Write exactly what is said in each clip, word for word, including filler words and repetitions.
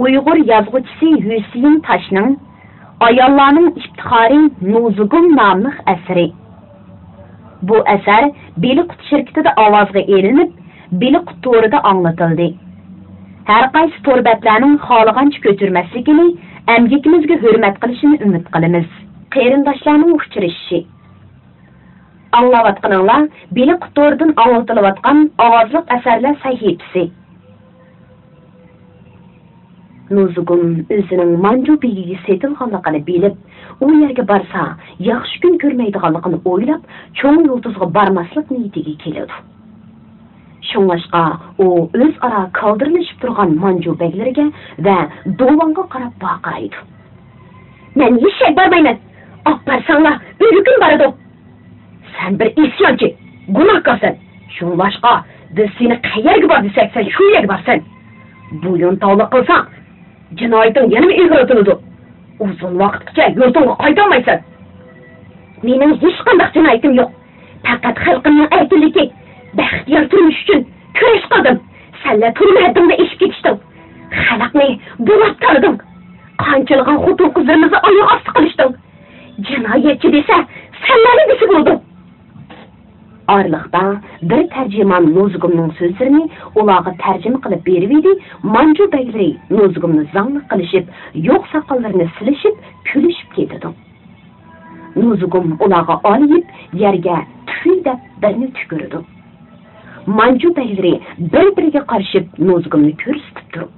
ئۇيغۇر يازغۇچىسى ھۈسېيىن تاشنىڭ ئاياللارنىڭ ئىپتىخارى نوزۇگۇم ناملىق ئەسىرى. بۇ ئەسەر بېلىققۇت شىركىتىدە ئاۋازغا ئېلىنىپ، بېلىققۇت تورىدا ئاڭلىتىلدى. ھەر قايسى تور بەتلەرنىڭ خالىغانچە كۆچۈرمەسلىكىنى، ئەمگىكىمىزگە ھۆرمەت قىلىشىنى ئۈمىد قىلىمىز. قېرىنداشلارنىڭ ئۇچرىشىشى. ئاڭلاۋاتقىنىڭلار بېلىققۇت تورىدىن ئاڭلىتىلىۋاتقان ئاۋازلىق ئەسەرلەر سەھىپىسى. نوزۇگۇم ئۆزىنىڭ مانجۇ بېگىگە سېتىلغانلىقىنى بىلىپ، ئۇ يەرگە بارسا ياخشى كۈن كۆرمەيدىغانلىقىنى ئويلاپ، چوڭ يۇلتۇزغا بارماسلىق نىيىتىگە كېلىدۇ. شۇڭلاشقا ئۇ ئۆزئارا كالدىرلىشىپ تۇرغان مانجۇ بەگلىرىگە ۋە دۇۋانغا قاراپ ۋارقىرايدۇ. مەن ھېچ يەرگە بارمايمەن. ئاپارساڭلار ئۆلگۈم بارىدۇ. سەن بىر ئىسيانچى، گۇناھكارسەن. شۇڭلاشقا بىز سېنى قەيەرگە بار دېسەك، سەن شۇ يەرگە بارىسەن. بويۇنتاۋلىق قىلساڭ، جىنايىتىڭ يەنىمۇ ئېغىرلىتىلىدۇ. ئۇزۇن ۋاقىتقىچە يۇرتۇڭغا قايتالمايسەن. مېنىڭ ھېچقانداق جىنايىتىم يوق. پەقەت خەلقىمنىڭ ئەركىنلىكى، بەختىيار تۇرمۇش ئۈچۈن كۈرەش قىلدىم. سەنلەر تۈرمە ھەددىڭدىن ئېشىپ كېتىشتىڭ. خەلقنى بۇلاپ تالىدىڭ. قانچىلىغان خوتۇن-قىزلىرىمىزنى ئاياغ ئاستى قىلىشتىڭ. جىنايەتچى دېسە، سەنلەرنى دېسە بولىدۇ. ئارىلىقتا بىر تەرجىمان نوزۇگۇمنىڭ سۆزلىرىنى ئۇلارغا تەرجىمە قىلىپ بېرىۋىدى، مانجۇ بەگلىرى نوزۇگۇمنى زاڭلىق قىلىشىپ، يوق ساقاللىرىنى سىلىشىپ، كۈلۈشۈپ كېتىدۇ. نوزۇگۇم ئۇلارغا ئالىيىپ، يەرگە تۈفۈي دەپ بىرنى تۈكۈرىدۇ. مانجۇ بەگلىرى بىر-بىرىگە قارىشىپ، نوزۇگۇمنى كۆرسىتىپ تۇرۇپ،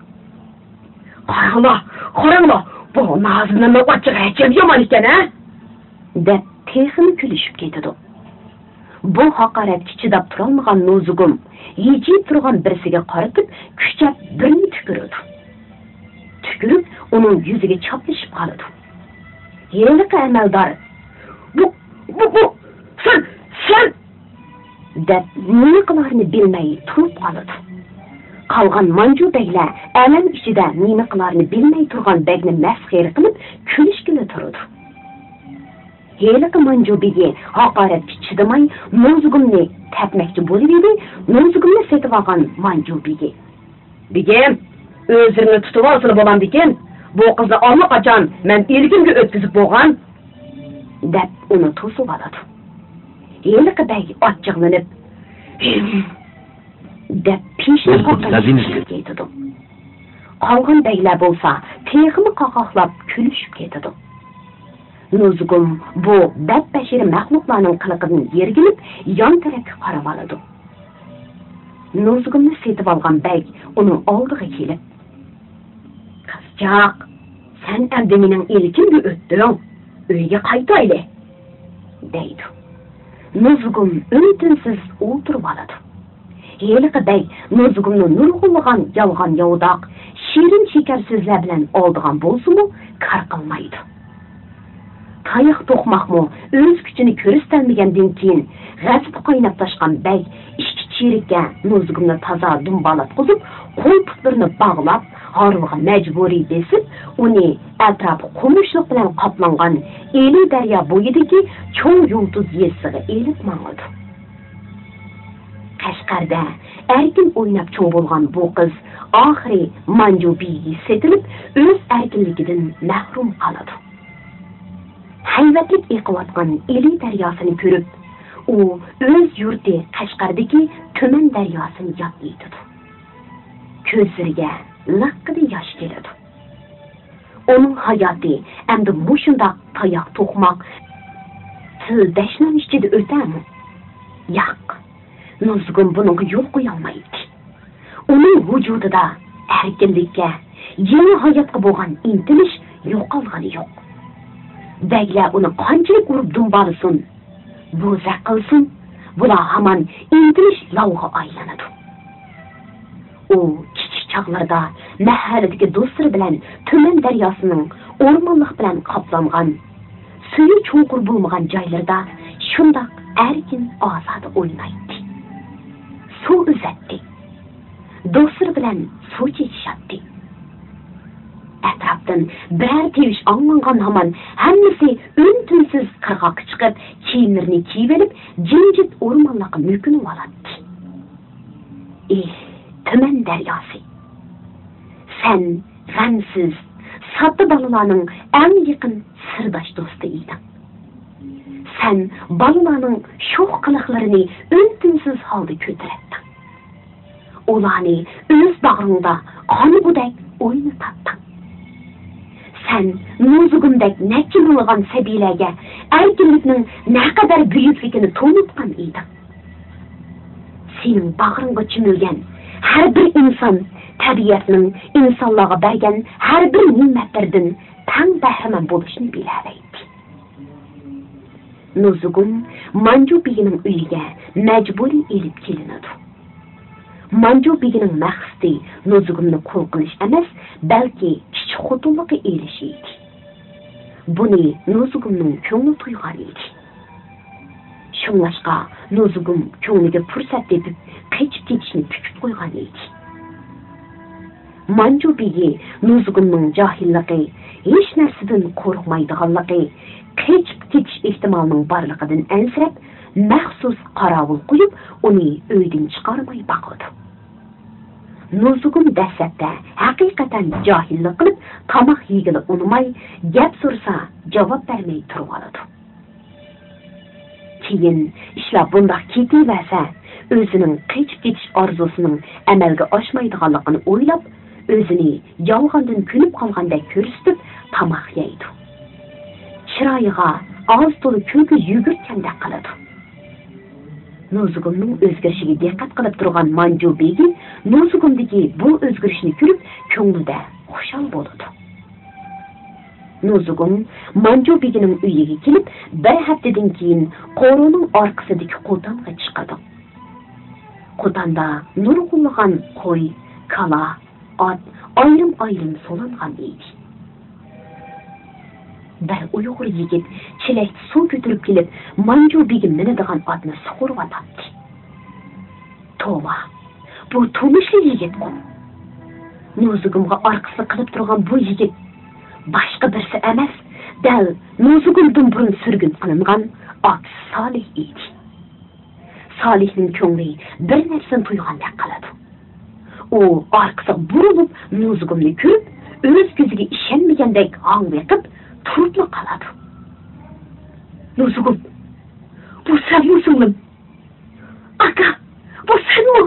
قاراڭلار، قاراڭلار، بۇ نازىنىننىڭ ئاچچىقى ئەجەب يامان ئىكەن، ھە؟ دەپ تېخىمۇ كۈلۈشۈپ كېتىدۇ. بۇ ھاقارەتكە چىداپ تۇرالمىغان نوزۇگۇم ھىجىيىپ تۇرغان بىرسىگە قارىتىپ كۈچەپ بىرنى تۈكۈرىدۇ. تۈكۈرۈپ ئۇنىڭ يۈزىگە چاپلىشىپ قالىدۇ. ھېلىقى ئەمەلدار، بۇ، بۇ، بۇ، سەن، سەن! دەپ نېمە قىلارىنى بىلمەي تۇرۇپ قالىدۇ. قالغان مانجۇ بەگلەر ئەلەم ئىچىدە نېمە قىلارىنى بىلمەي تۇرغان بەگنى مەسخىرە قىلىپ كۈلۈشكىلى تۇرىدۇ. ھېلىقى مانجۇ بېگى ھاقارەتكە چىدىماي، نوزۇگۇمنى تەپمەكچى بولۇۋىدى، نوزۇگۇمنى سېتىۋالغان مانجۇ بېگى، بېگىم، ئۆزلىرىنى تۇتۇۋالسىلا بولامدىكىن، بۇ قىزنى ئاللىقاچان مەن ئىلكىمگە ئۆتكۈزۈپ بولغان، دەپ ئۇنى توسۇۋالىدۇ. ھېلىقى بەگ ئاچچىقلىنىپ، ھىم، دەپ پېشىنى قاقاقلاپ كېتىدۇ. قالغان بەگلەر بولسا تېخىمۇ قاقاقلاپ كۈلۈشۈپ كېتىدۇ. نوزۇگۇم بۇ بەتبەشىرە مەخلۇقلارنىڭ قىلىقىدىن يىرگىنىپ، يان تەرەپكە قارىۋالىدۇ. نوزۇگۇمنى سېتىۋالغان بەگ ئۇنىڭ ئالدىغا كېلىپ، قىزچاق، سەن ئەمدى مېنىڭ ئىلكىمگە ئۆتتۈڭ، ئۆيگە قايتايلى، دەيدۇ. نوزۇگۇم ئۈن-تىنسىز ئولتۇرۇۋالىدۇ. ھېلىقى بەگ نوزۇگۇمنى نۇرغۇنلىغان يالغان-ياۋىداق، شېرىن-شېكەر سۆزلەر بىلەن ئالدىغان بولسىمۇ، كار قىلمايدۇ. تاياق توقماقمۇ ئۆز كۈچىنى كۆرسىتەلمىگەندىن كېيىن، غەزىپى قايناپ تاشقان بەگ ئىككى چېرىككە نوزۇگۇمنى تازا دۇمبالاتقۇزۇپ، قول-پۇتلىرىنى باغلاپ، ھارۋىغا مەجبۇرىي بېسىپ، ئۇنى ئەتراپى قومۇشلۇق بىلەن قاپلانغان ئىلى دەريا بويىدىكى چوڭ يۇلتۇز يېزىسىغا ئېلىپ ماڭىدۇ. قەشقەردە ئەركىن ئويناپ چوڭ بولغان بۇ قىز ئاخىرى مانجۇ بېگىگە سېتىلىپ، ئۆز ئەركىنلىكىدىن مەھرۇم قالىدۇ. ھەيۋەتلىك ئېقىۋاتقان ئىلى دەرياسىنى كۆرۈپ، ئۇ ئۆز يۇرتى قەشقەردىكى تۈمەن دەرياسىنى ياد ئېتىدۇ. كۆزلىرىگە لىققىدە ياش كېلىدۇ. ئۇنىڭ ھاياتى ئەمدى مۇشۇنداق تاياق توقماق، تىل دەشنام ئىچىدە ئۆتەرمۇ؟ ياق، نۇزۇگۇم بۇنىڭغا يول قويالمايتتى. ئۇنىڭ ۋۇجۇدىدا ئەركىنلىككە، يېڭى ھاياتقا بولغان ئىنتىلىش يوقالغىنى يوق. بەگلەر ئۇنى قانچىلىك ئۇرۇپ دۇمبالىسۇن، بوزەك قىلسۇن، بۇلار ھامان ئىنتىلىش لاۋغا ئايلىنىدۇ. ئۇ كىچىك چاغلىرىدا مەھەللىدىكى دوستلىرى بىلەن تۈمەن دەرياسىنىڭ ئورمانلىق بىلەن قاپلانغان، سۈيى چوڭقۇر بولمىغان جايلىرىدا شۇنداق ئەركىن ئازادە ئوينايتتى. سۇ ئۈزەتتى. دوستلىرى بىلەن سۇ چېچىشاتتى. ئەتراپتىن بىرەر تىۋىش ئاڭلانغان ھامان ھەممىسى ئۈن-تىنسىز قىرغاققا چىقىپ، كىيىملىرىنى كىيىۋېلىپ، جىمجىت ئورمانلىققا مۆكۈنۈۋالاتتى. ئېھ، تۈمەن دەرياسى! سەن غەمسىز، ساددا بالىلارنىڭ ئەڭ يېقىن سىرداش دوستى ئىدىڭ. سەن بالىلارنىڭ شوخ قىلىقلىرىنى ئۈن-تىنسىز ھالدا كۆتۈرەتتىڭ. ئۇلارنى ئۆز باغرىڭدا قانىغۇدەك ئوينىتاتتىڭ. سەن نۇزۇگۇمدەك نەچچە مىڭلىغان سەبىيلەرگە ئەركىنلىكنىڭ نەقەدەر بۈيۈكلۈكىنى تونۇتقان ئىدىڭ. سېنىڭ باغرىڭغا چۆمۈلگەن ھەر بىر ئىنسان تەبىئەتنىڭ ئىنسانلارغا بەرگەن ھەر بىر نېمەتلىرىدىن تەڭ بەھرىمەن بولۇشنى بىلەلەيتتى. نۇزۇگۇم مانجۇ بېگىنىڭ ئۆيىگە مەجبۇرىي ئېلىپ كېلىنىدۇ. مانجۇ بېگىنىڭ مەقسىتى نۇزۇگۇمنى قۇل قىلىش ئەمەس، بەلكى كىچىك خوتۇنلۇققا ئېلىش ئىدى. بۇنى نۇزۇگۇمنىڭ كۆڭلى تۇيغان ئىدى. شۇڭلاشقا نۇزۇگۇم كۆڭلىگە پۇرسەت تېپىپ، قېچىپ كېتىشنى پۈكۈپ قويغان ئىدى. مانجۇ بېگى نۇزۇگۇمنىڭ جاھىللىقى، ھېچ نەرسىدىن قورقمايدىغانلىقى، قېچىپ كېتىش ئېھتىمالىنىڭ بارلىقىدىن ئەنسىرەپ، مەخسۇس قاراۋۇل قويۇپ، ئۇنى ئۆيدىن چىقارماي باقىدۇ. نۇزۇگۇم دەسلەپتە ھەقىقەتەن جاھىللىق قىلىپ، تاماق يېگىلى ئۇنىماي، گەپ سورىسا جاۋاب بەرمەي تۇرۇۋالىدۇ. كېيىن ئىشلار بۇنداق كېتىۋەرسە، ئۆزىنىڭ قېچىپ كېتىش ئارزۇسىنىڭ ئەمەلگە ئاشمايدىغانلىقىنى ئويلاپ، ئۆزىنى يالغاندىن كۆنۈپ قالغاندەك كۆرسىتىپ، تاماق يەيدۇ. چىرايىغا ئاز-تولا كۈلكە يۈگۈرتكەندەك قىلىدۇ. نۇزۇگۇمنىڭ ئۆزگىرىشىگە دىققەت قىلىپ تۇرغان مانجۇ بېگى نۇزۇگۇمدىكى بۇ ئۆزگىرىشنى كۆرۈپ، كۆڭلىدە خۇشال بولىدۇ. نۇزۇگۇم مانجۇ بېگىنىڭ ئۆيىگە كېلىپ، بىر ھەپتىدىن كېيىن قورۇنىڭ ئارقىسىدىكى قوتانغا چىقىدۇ. قوتاندا نۇرغۇنلىغان قوي، كالا، ئات ئايرىم-ئايرىم سولانغان ئىدى. بىر ئۇيغۇر يىگىت چېلەكتە سۇ كۆتۈرۈپ كېلىپ، مانجۇ بېگى مىنىدىغان ئاتنى سۇغۇرۇۋاتاتتى. توۋا، بۇ تونۇشلۇق يىگىتقۇ. نۇزۇگۇمغا ئارقىسىنى قىلىپ تۇرغان بۇ يىگىت باشقا بىرسى ئەمەس، دەل نۇزۇگۇمدىن بۇرۇن سۈرگۈن قىلىنغان ئاكىسى سالىھ ئىدى. سالىھنىڭ كۆڭلى بىر نەرسىنى تۇيغاندەك قىلىدۇ. ئۇ ئارقىسىغا بۇرۇلۇپ، نۇزۇگۇمنى كۆرۈپ، ئۆز كۆزىگە ئىشەنمىگەندەك ھاڭۋېقىپ تۇرۇپلا قالىدۇ. نۇزۇگۇم، بۇ سەنمۇ سىڭلىم؟ ئاكا، بۇ سەنمۇ؟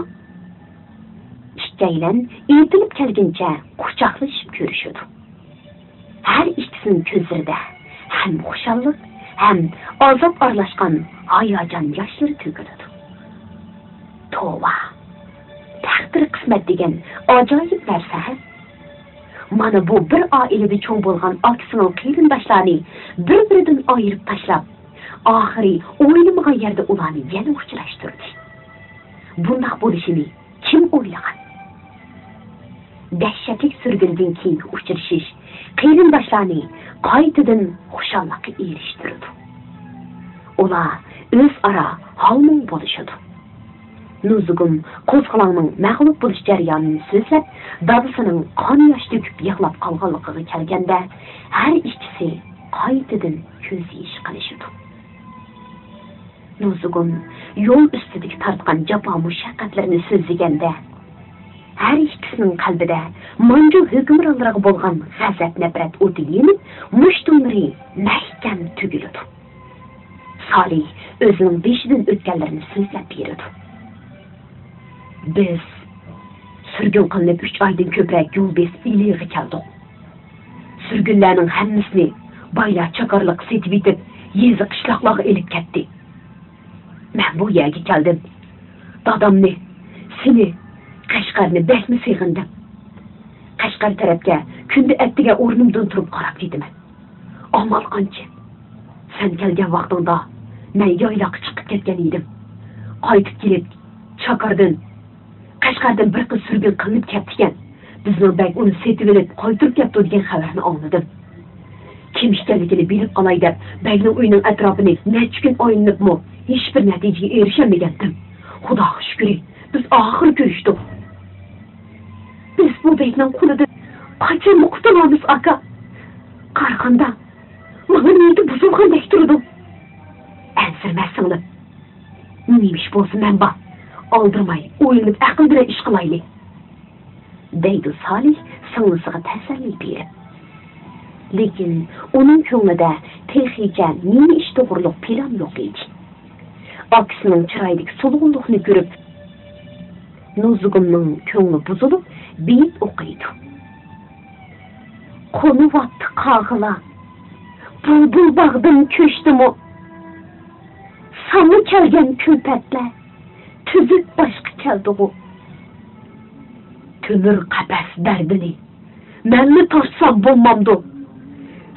ئىككىيلەن ئېتىلىپ كەلگىنىچە قۇچاقلىشىپ كۆرۈشىدۇ. ھەر ئىككىسىنىڭ كۆزلىرىدە ھەم خۇشاللىق، ھەم ئازاب ئارىلاشقان ھاياجان ياشلىرى تۆكۈلىدۇ. توۋا، تەقدىر قىسمەت دېگەن ئاجايىپ نەرسە ھە! مانا بۇ بىر ئائىلىدە چوڭ بولغان ئاكىسىنىڭ قېرىنداشلارنى بىر-بىرىدىن ئايرىپ تاشلاپ، ئاخىرى ئويلىمىغان يەردە ئۇلارنى يەنە ئۇچراشتۇردى. بۇنداق بولۇشىنى كىم ئويلىغان؟ دەھشەتلىك سۈرگۈندىن كېيىنكى ئۇچرىشىش قېرىنداشلارنى قايتىدىن خۇشاللىققا ئېرىشتۈرىدۇ. ئۇلار ئۆزئارا ھالمۇڭ بولۇشىدۇ. نۇزۇگۇم قوزغىلاڭنىڭ مەغلۇپ بولۇش جەريانىنى سۆزلەپ، دادىسىنىڭ قان ياش تۆكۈپ يىغلاپ قالغانلىقىغا كەلگەندە، ھەر ئىككىسى قايتىدىن كۆز يېشى قىلىشىدۇ. نۇزۇگۇم يول ئۈستىدىكى تارتقان جاپا مۇشەققەتلىرىنى سۆزلىگەندە، ھەر ئىككىسىنىڭ قەلبىدە مانجۇ ھۆكۈمرانلىرىغا بولغان غەزەپ-نەپرەت ئوتى يېنىپ، مۇشتۇملىرى مەھكەم تۈگۈلىدۇ. سالىھ ئۆزىنىڭ بېشىدىن ئۆتكەنلىرىنى سۆزلەپ بېرىدۇ. بىز سۈرگۈن قىلىنىپ ئۈچ ئايدىن كۆپرەك يول بېسىپ ئىلىغا كەلدۇق. سۈرگۈنلەرنىڭ ھەممىسىنى بايلار چاكارلىققا سېتىۋېتىپ، يېزا-قىشلاقلارغا ئېلىپ كەتتى. مەن بۇ يەرگە كەلدىم. دادامنى، سېنى، قەشقەرنى بەكمۇ سېغىندىم. قەشقەر تەرەپكە كۈندە ئەتىگەن ئورنۇمدىن تۇرۇپ قاراپ كېتىمەن. ئامال قانچە؟ سەن كەلگەن ۋاقتىڭدا مەن يايلاققا چىقىپ كەتكەن ئىدىم. قايتىپ كېلىپ، چاكاردىن، قەشقەردىن بىر قىز سۈرگۈن قىلىنىپ كەپتىكەن. بىزنىڭ بەگ ئۇنى سېتىۋېلىپ قايتۇرۇپ كەپتۇ دېگەن خەۋەرنى ئاڭلىدىم. كىم ئىكەنلىكىنى بىلىپ قالاي دەپ، بەگنىڭ ئۆيىنىڭ ئەتراپىنى نەچچە كۈن ئايلىنىپمۇ ھېچبىر نەتىجىگە ئېرىشەلمىگەنتىم. خۇداغا شۈكرى، بىز ئاخىرى كۆرۈشتۇق. بىز بۇ بەگنىڭ قولىدىن قاچانمۇ قۇتۇلارمىز، ئاكا؟ قارىغاندا، ماڭا نىيىتى بۇزۇلغاندەك تۇرىدۇ. ئەنسىرىمە، سىڭلىم. نېمە ئىش بولسا مەن بار. ئالدىرىماي، ئويلىنىپ ئەقىل بىلەن ئىش قىلايلى. دەيدۇ سالىھ سىڭلىسىغا تەسەللى بېرىپ. لېكىن ئۇنىڭ كۆڭلىدە تېخىچە نېمە ئىش توغرۇلۇق پىلان يوق ئىدى. ئاكىسىنىڭ چىرايىدىكى سولغۇنلۇقنى كۆرۈپ، نۇزۇگۇمنىڭ كۆڭلى بۇزۇلۇپ، بېيىت ئوقۇيدۇ. قونۇۋاتتى قاغىلار، بۇلبۇل باغدىن كۆچتىمۇ، ساڭا كەلگەن كۈلپەتلەر تۈزۈك باشقا كەلدىغۇ. تۆمۈر قەپەس دەردىنى مەنلا تارتسام بولمامدۇ؟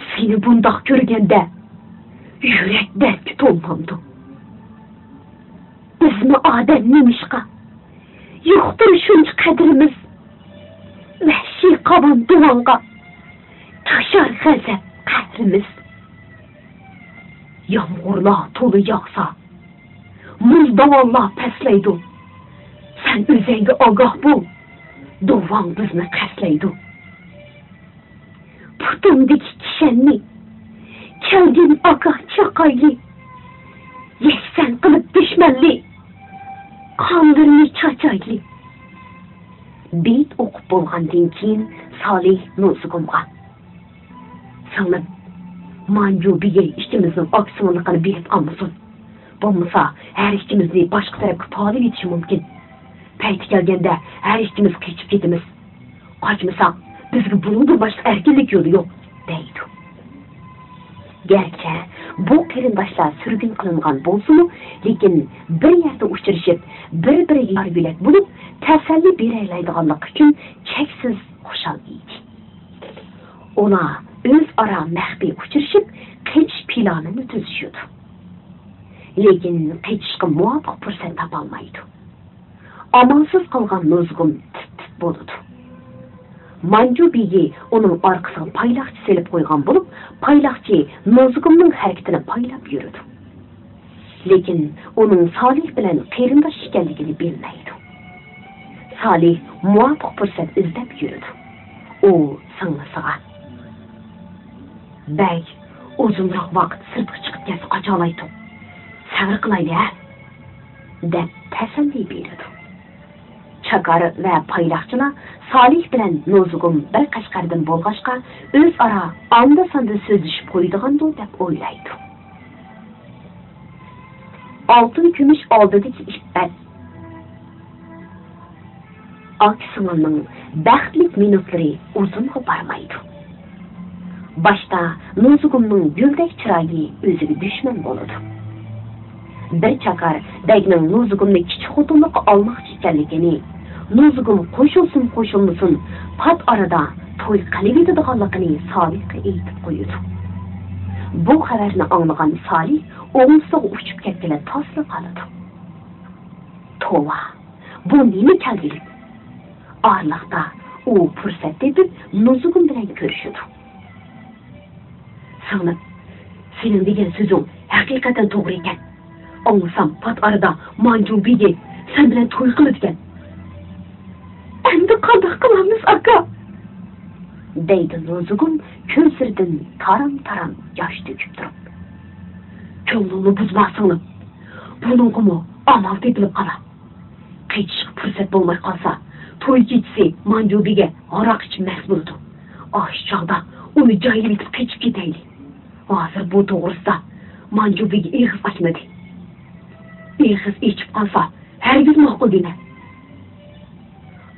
سېنى بۇنداق كۆرگەندە يۈرەك دەردكە تولمامدۇ؟ بىزمۇ ئادەم نېمىشقا يوقتۇر شۇنچە قەدرىمىز؟ ۋەھشىي قاۋان دۇۋانغا تاشار غەزەپ قەھرىمىز. يامغۇرلار تولا ياغسا، مۇز داۋانلار پەسلەيدۇ. سەن ئۆزۈڭگە ئاگاھ بول، دۇۋاڭ بىزنى قەستلەيدۇ. پۇتۇمدىكى كىشەننى كەلگىن ئاكا چاقايلى. يەكسان قىلىپ دۈشمەنلى، قانلىرىنى چاچايلى. بېيىت ئوقۇپ بولغاندىن كېيىن سالىھ نۇزۇگۇمغا، سىڭلىم، مانجۇ بېگى ئىككىمىزنىڭ ئاكا سىڭىللىقىنى بىلىپ قالمىسۇن. بولمىسا ھەر ئىككىمىزنى باشقا تەرەپكە تالىۋېتىشى مۇمكىن. پەيتى كەلگەندە ھەر ئىككىمىز قېچىپ كېتىمىز. قاچمىساق، بىزگە بۇنىڭدىن باشقا ئەركىنلىك يولى يوق، دەيدۇ. گەرچە بۇ قېرىنداشلار سۈرگۈن قىلىنغان بولسىمۇ، لېكىن بىر يەردە ئۇچرىشىپ، بىر-بىرىگە يار-يۆلەك بولۇپ، تەسەللى بېرەلەيدىغانلىقى ئۈچۈن چەكسىز خۇشال ئىدى. ئۇلار ئۆزئارا مەخپىي ئۇچرىشىپ، قېچىش پىلانىنى تۈزۈشىدۇ. لېكىن قېچىشقا مۇۋاپىق پۇرسەت تاپالمايدۇ. ئامالسىز قالغان نۇزۇگۇم تىت-تىت بولىدۇ. مانجۇ بېگى ئۇنىڭ ئارقىسىغا پايلاقچى سېلىپ قويغان بولۇپ، پايلاقچى نۇزۇگۇمنىڭ ھەرىكىتىنى پايلاپ يۈرىدۇ. لېكىن ئۇنىڭ سالىھ بىلەن قېرىنداش ئىكەنلىكىنى بىلمەيدۇ. سالىھ مۇۋاپىق پۇرسەت ئىزدەپ يۈرىدۇ. ئۇ سىڭلىسىغا، بەگ، ئۇزۇنراق ۋاقىت سىرتقا چىقىپ كەتسە قاچالايتتۇق. سەۋر قىلايلى، ھە؟ دەپ تەسەللى بېرىدۇ. چاكار ۋە پايلاقچىلار سالىھ بىلەن نۇزۇگۇم بىر قەشقەردىن بولغاچقا، ئۆزئارا ئاندا-ساندا سۆزلىشىپ قويىدىغاندۇ دەپ ئويلايدۇ. ئالتۇن كۈمۈش ئالدىدىكى ئىپپەت. ئاكا سىڭىلنىڭ بەختلىك مىنۇتلىرى ئۇزۇنغا بارمايدۇ. باشتا نۇزۇگۇمنىڭ گۈلدەك چىرايى ئۆزىگە دۈشمەن بولىدۇ. بىر چاكار بەگنىڭ نۇزۇگۇمنى كىچىك خوتۇنلۇققا ئالماقچى ئىكەنلىكىنى، نۇزۇگۇم قوشۇلسۇن قوشۇلمىسۇن، پات ئارىدا توي قىلىۋېتىدىغانلىقىنى سالىھقا ئېيتىپ قويىدۇ. بۇ خەۋەرنى ئاڭلىغان سالىھ ئوڭدىسىغا ئۇچۇپ كەتكىلى تاسلا قالىدۇ. توۋا، بۇ نېمە كەلگۈلۈك؟ ئارىلىقتا ئۇ پۇرسەت تېپىپ نۇزۇگۇم بىلەن كۆرۈشىدۇ. سىڭلىم، سېنىڭ دېگەن سۆزۈڭ ھەقىقەتەن توغرا ئىكەن. ئاڭلىسام پات ئارىدا مانجۇ بېگى سەن بىلەن توي قىلىدىكەن. ئەمدى قانداق قىلارمىز ئاكا؟ دەيدۇ نۇزۇگۇم كۆزلىرىدىن تارام-تارام ياش تۆكۈپ تۇرۇپ. كۆڭلۈڭنى بۇزما سىڭلىم، بۇنىڭغىمۇ ئامال تېپىلىپ قالار. قېچىشقا پۇرسەت بولماي قالسا، توي كېچىسى مانجۇ بېگى ھاراق ئىچىپ مەست بولىدۇ. ئاشۇ چاغدا ئۇنى جايلىۋېتىپ قېچىپ كېتەيلى. ھازىر بۇ توغرىسىدا مانجۇ بېگى ئېغىز ئاچمىدى. ئېغىز ئېچىپ قالسا، ھەرگىز ماقۇل دېمەن.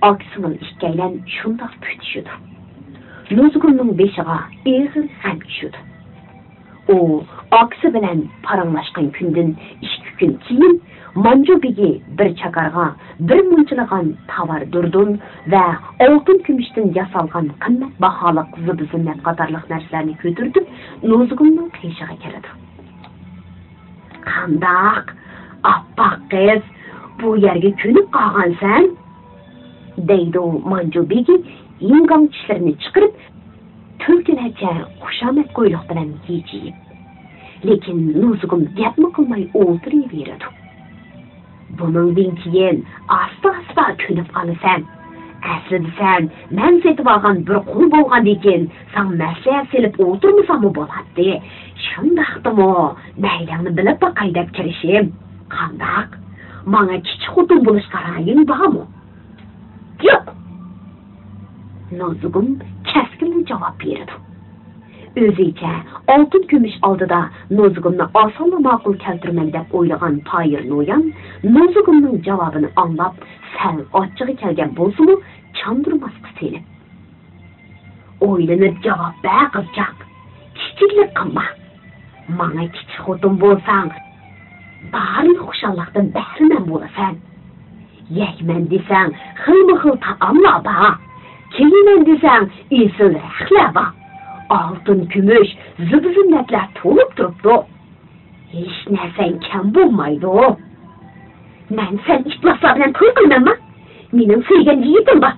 ئاكا سىڭىل ئىككىيلەن شۇنداق پۈتۈشىدۇ. نۇزۇگۇمنىڭ بېشىغا ئېغىر غەم چۈشىدۇ. ئۇ ئاكىسى بىلەن پاراڭلاشقان كۈندىن ئىككى كۈن كېيىن، مانجۇ بېگى بىر چاكارغا بىر مۇنچىلىغان تاۋار دۇردۇن ۋە ئالتۇن كۈمۈشتىن ياسالغان قىممەت باھالىق زىبۇ زىننەت قاتارلىق نەرسىلەرنى كۆتۈرتۈپ، نۇزۇگۇمنىڭ قېشىغا كېلىدۇ. قانداق، ئاپئاق قىز، بۇ يەرگە كۆنۈپ قالغانسەن؟ دەيدۇ مانجۇ بېگى يىڭگاڭ چىشلىرىنى چىقىرىپ، تۈلكىلەرچە خۇشامەتگويلۇق بىلەن ھىجىيىپ. لېكىن نۇزۇگۇم گەپمۇ قىلماي ئولتۇرۇۋېرىدۇ. بۇنىڭدىن كېيىن ئاستا-ئاستا كۆنۈپ قالىسەن. ئەسلىدە سەن مەن سېتىۋالغان بىر قۇل بولغاندىكىن، ساڭا مەسلىھەت سېلىپ ئولتۇرمىساممۇ بولاتتى. شۇنداقتىمۇ مەيلىڭنى بىلىپ باقاي دەپ كىرىشىم. قانداق؟ ماڭا كىچىك خوتۇن بولۇشقا رايىڭ بارمۇ؟ ياق! نوزۇگۇم كەسكىنلا جاۋاب بېرىدۇ. ئۆزىچە ئالتۇن كۈمۈش ئالدىدا نوزۇگۇمنى ئاسانلا ماقۇل كەلتۈرىمەن دەپ ئويلىغان پايىر نويان نوزۇگۇمنىڭ جاۋابىنى ئاڭلاپ، سەل ئاچچىقى كەلگەن بولسىمۇ، چاندۇرماسقا سېلىپ، ئويلىنىپ جاۋاب بەر، قىزچاق. كىچىكلىك قىلما. ماڭا كىچىك خوتۇن بولساڭ، بارلىق خۇشاللىقتىن بەھرىمەن بولىسەن. يەيمەن دېسەڭ، خىلمۇ خىل تائاملار بار. كىيىمەن دېسەڭ، ئېسىل رەختلەر بار. ئالتۇن، كۈمۈش، زىبۇ زىننەتلەر تولۇپ تۇرۇپتۇ. ھېچ نەرسەڭ كەم بولمايدۇ. مەن سەن ئىپلاسلار بىلەن توي قىلىمەنما؟ مېنىڭ سۆيگەن يىگىتىم بار.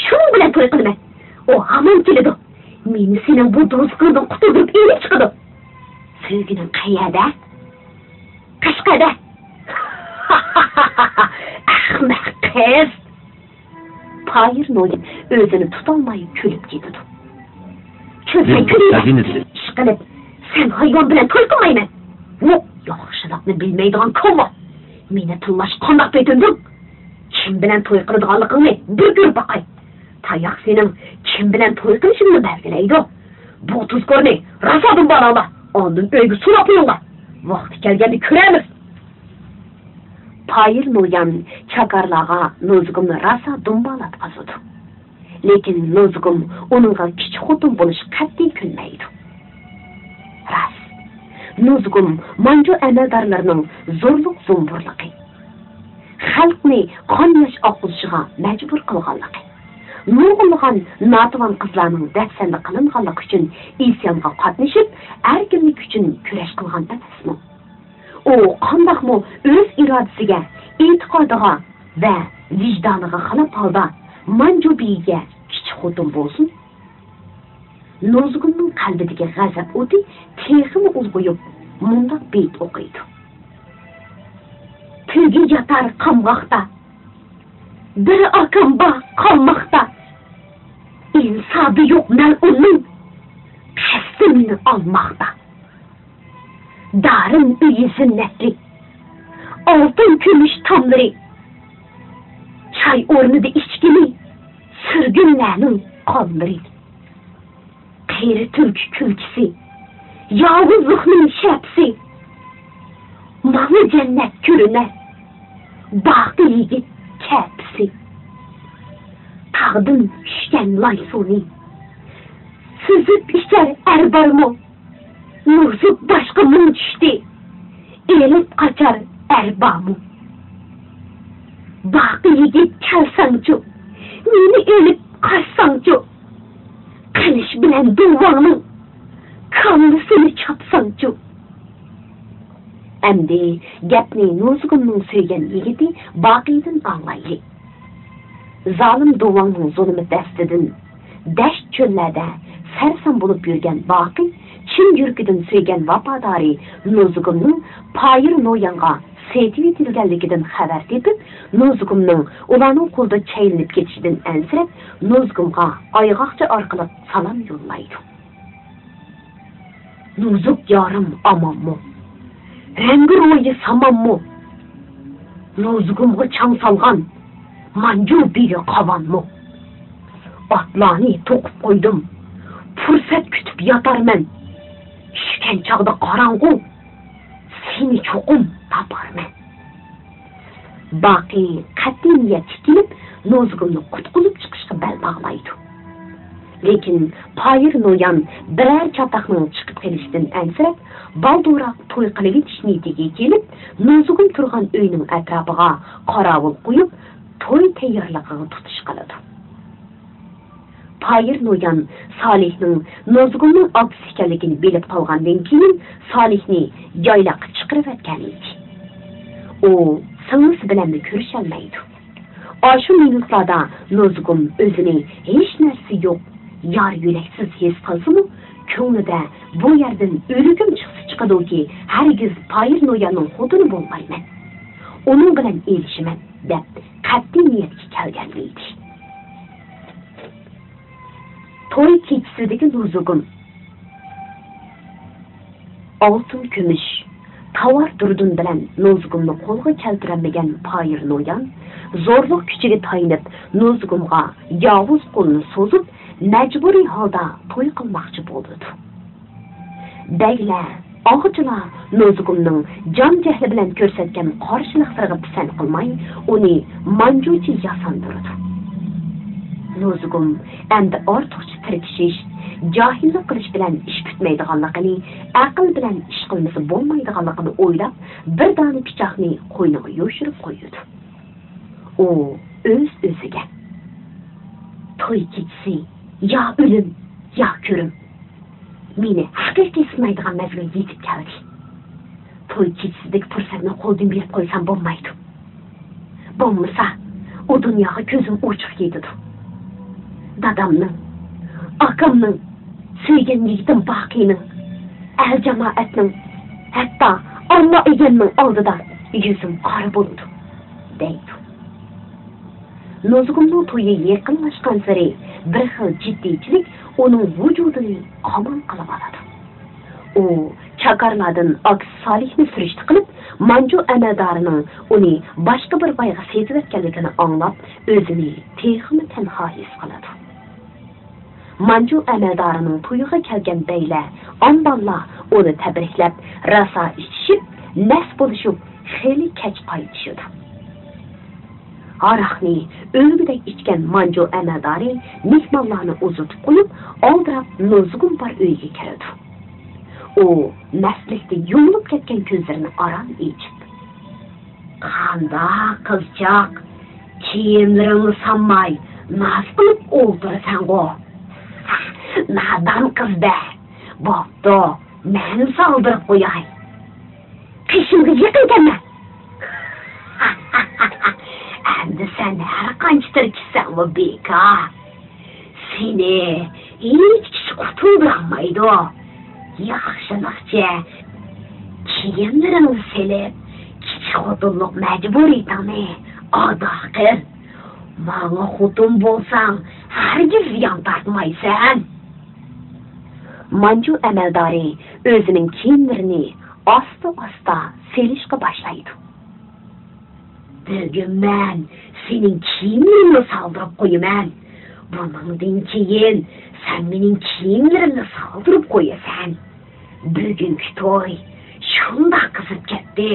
شۇنىڭ بىلەن توي قىلىمەن. ئۇ ھامان كېلىدۇ. مېنى سېنىڭ بۇ دوزىخىڭدىن قۇتۇلدۇرۇپ ئېلىپ چىقىدۇ. سۆيگۈنىڭ قەيەردە؟ قەشقەردە. ئەخمەق قىز! پايىر نويان ئۆزىنى تۇتالماي كۈلۈپ كېتىدۇ. كۈلسەڭ كۈلىۋەر. ئىشقىلىپ، سەن ھايۋان بىلەن توي قىلمايمەن. ۋوھ، ياخشىلىقنى بىلمەيدىغان كوما. مېنى تىللاش قانداق پېتىندىڭ؟ كىم بىلەن توي قىلىدىغانلىقىڭنى بىر كۆرۈپ باقاي. تاياق سېنىڭ كىم بىلەن توي قىلىشىڭنى بەلگىلەيدۇ. بۇ تۇزكورنى راسا دۇمبالاڭلار، ئاندىن ئۆيگە سولاپ قويۇڭلار. ۋاقتى كەلگەندە كۆرەرمىز. پايىر نويان چاكارلارغا نوزۇگۇمنى راسا دۇمبالاپ قازىدۇ. لېكىن نوزۇگۇم ئۇنىڭغا كىچىك خوتۇن بولۇشقا قەتئىي كۆنمەيدۇ. راست، نوزۇگۇم مانجۇ ئەمەلدارلىرىنىڭ زورلۇق زومبۇرلۇقى، خەلقنى قان ياش ئاققۇزۇشىغا مەجبۇر قىلغانلىقى، نۇرغۇنلىغان ناتىۋان قىزلارنىڭ دەپسەندە قىلىنغانلىقى ئۈچۈن ئىسيانغا قاتنىشىپ، ئەركىنلىك ئۈچۈن كۈرەش قىلغان ئەمەسمۇ؟ ئۇ قانداقمۇ ئۆز ئىرادىسىگە، ئېتىقادىغا ۋە ۋىجدانىغا خىلاپ ھالدا مانجۇ بېگىگە كىچىك خوتۇن بولسۇن؟ نوزۇگۇمنىڭ قەلبىدىكى غەزەپ ئوتى تېخىمۇ ئۇلغىيىپ، مۇنداق بېيىت ئوقۇيدۇ: تۆگە ياتار قامغاقتا، بىر ئاكام بار قالماقتا. ئىنسابى يوق مەلئۇننىڭ، قەستى مېنى ئالماقتا. دارىم ئۆيى زىننەتلىك، ئالتۇن كۈمۈش تاملىرى، چاي ئورنىدا ئىچكىلى سۈرگۈنلەرنىڭ قانلىرى. قېرى تۈلكە كۈلكىسى، ياۋۇزلۇقنىڭ شەپىسى، ماڭا جەننەت كۆرۈنەر باقى يىگىت كەپىسى. تاغدىن چۈشكەن لاي سۇنى سۈزۈپ ئىچەر ئەر بارمۇ؟ نوزۇك باشقا مۇڭ چۈشتى، ئېلىپ قاچار ئەر بارمۇ؟ باقى يىگىت كەلسەڭچۇ، مېنى ئېلىپ قاچساڭچۇ، قىلىچ بىلەن دۇۋاڭنىڭ كاللىسىنى چاپساڭچۇ. ئەمدى گەپنى نوزۇگۇمنىڭ سۆيگەن يىگىتى باقىدىن ئاڭلايلى. زالىم دۇۋاڭنىڭ زۇلۇمى دەستىدىن دەشت-چۆللەردە سەرسان بولۇپ يۈرگەن باقى چىن يۈرىكىدىن سۆيگەن ۋاپادارى نوزۇگۇمنىڭ پايىر نويانغا سېتىۋېتىلگەنلىكىدىن خەۋەر تېپىپ، نوزۇگۇمنىڭ ئۇلارنىڭ قولىدا چەيلىنىپ كېتىشىدىن ئەنسىرەپ، نوزۇگۇمغا ئايغاقچا ئارقىلىق سالام يوللايدۇ. نوزۇك يارىم ئامانمۇ؟ رەڭگى رويى سامانمۇ؟ نوزۇگۇمغا چاڭ سالغان مانجۇ بېگى قاۋانمۇ؟ ئاتلارنى توقۇپ قويدۇم، پۇرسەت كۈتۈپ ياتارمەن. چۈشكەن چاغدا قاراڭغۇ، سېنى چوقۇم تاپارمەن. باقى قەتئىي نىيەتكە كېلىپ، نوزۇگۇمنى قۇتقۇزۇپ چىقىشقا بەل باغلايدۇ. لېكىن پايىر نويان بىرەر چاتاقنىڭ چىقىپ قېلىشىدىن ئەنسىرەپ، بالدۇرراق توي قىلىۋېتىش نىيىتىگە كېلىپ، نوزۇگۇم تۇرغان ئۆينىڭ ئەتراپىغا قاراۋۇل قويۇپ، توي تەييارلىقىغا تۇتۇش قىلىدۇ. پايىر نويان سالىھنىڭ نوزۇگۇمنىڭ ئاپىسى ئىكەنلىكىنى بىلىپ قالغاندىن كېيىن، سالىھنى يايلاققا چىقىرىۋەتكەن ئىدى. ئۇ سىڭلىسى بىلەنمۇ كۆرۈشەلمەيدۇ. ئاشۇ مىنۇتلاردا نوزۇگۇم ئۆزىنى ھېچ نەرسە يوق، يار يۆلەكسىز ھېس قىلسىمۇ، كۆڭلىدە بۇ يەردىن ئۆلۈكۈم چىقسا چىقىدۇكى، ھەرگىز پايىر نوياننىڭ خوتۇنى بولمايمەن، ئۇنىڭ بىلەن ئېلىشىمەن، دەپ قەتئىي نىيەتكە كەلگەن ئىدى. توي كېچىسىدىكى نوزۇگۇم. ئالتۇن كۈمۈش، تاۋار دۇردۇن بىلەن نوزۇگۇمنى قولغا كەلتۈرەلمىگەن پايىر نويان زورلۇق كۈچىگە تايىنىپ، نۇزۇگۇمغا ياۋۇز قولىنى سوزۇپ، مەجبۇرىي ھالدا توي قىلماقچى بولىدۇ. بەگلەر، ئاغىچىلار نۇزۇگۇمنىڭ جان جەھلى بىلەن كۆرسەتكەن قارشىلىقلىرىغا پىسەنت قىلماي، ئۇنى مانجۇچى ياساندۇرىدۇ. نۇزۇگۇم ئەمدى ئارتۇقچە تىركىشىش، جاھىللىق قىلىش بىلەن ئىش پۈتمەيدىغانلىقىنى، ئەقىل بىلەن ئىش قىلمىسا بولمايدىغانلىقىنى ئويلاپ، بىر دانە پىچاقنى قوينىغا يوشۇرۇپ قويىدۇ. ئۇ ئۆز-ئۆزىگە، «توي كېچىسى، يا ئۆلۈم، يا كۆرۈم. مېنى ھەقىقىي سىنايدىغان مەزگىل يېتىپ كەلدى. توي كېچىسىدىكى پۇرسەتنى قولدىن بېرىپ قويسام بولمايدۇ. بولمىسا، ئۇ دۇنياغا كۆزۈم ئوچۇق كېتىدۇ. دادامنىڭ، ئاكامنىڭ، سۆيگەن يىگىتىم باقىنىڭ، ئەل جامائەتنىڭ، ھەتتا ئاللا ئىگەمنىڭ ئالدىدا يۈزۈم قارا بولىدۇ» دەيدۇ. نۇزۇگۇمنىڭ تويى يېقىنلاشقانسېرى بىر خىل جىددىيچىلىك ئۇنىڭ ۋۇجۇدىنى قامال قىلىۋالىدۇ. ئۇ چاكارلاردىن ئاكىسى سالىھنى سۈرۈشتە قىلىپ، مانجۇ ئەمەلدارىنىڭ ئۇنى باشقا بىر بايغا سېتىۋەتكەنلىكىنى ئاڭلاپ، ئۆزىنى تېخىمۇ تەنھا ھېس قىلىدۇ. مانجۇ ئەمەلدارىنىڭ تويىغا كەلگەن بەگلەر، ئامباللار ئۇنى تەبرىكلەپ، راسا ئىچىشىپ، مەست بولۇشۇپ، خېلى كەچ قايتىشىدۇ. ھاراقنى ئۆلگۈدەك ئىچكەن مانجۇ ئەمەلدارى مېھمانلارنى ئۇزىتىپ قويۇپ، ئالدىراپ نۇزۇگۇم بار ئۆيگە كىرىدۇ. ئۇ مەستلىكتە يۇمۇلۇپ كەتكەن كۆزلىرىنى ئاران ئېچىپ، «قانداق قىزچاق، كىيىملىرىڭنى سالماي ناز قىلىپ ئولتۇرىسەنغۇ؟ نادان قىز-دە. بوپتۇ، مەن سالدۇرۇپ قوياي. قېشىمغا يېقىن كەلمە. ئەمدى سەن ھەر قانچە تىركىشسەڭمۇ بىكار. سېنى ھېچ كىشى قۇتۇلدۇرالمايدۇ. ياخشىلىقچە كىيىملىرىڭنى سېلىپ، كىچىك خوتۇنلۇق مەجبۇرىيىتىڭنى ئادا قىل. ماڭا خوتۇن بولساڭ، ھەرگىز زىيان تارتمايسەن.» مانجۇ ئەمەلدارى ئۆزىنىڭ كىيىملىرىنى ئاستا-ئاستا سېلىشقا باشلايدۇ. «بۈگۈن مەن سېنىڭ كىيىملىرىڭنى سالدۇرۇپ قويىمەن. بۇنىڭدىن كېيىن سەن مېنىڭ كىيىملىرىمنى سالدۇرۇپ قويىسەن. بۈگۈنكى توي شۇنداق قىزىپ كەتتى.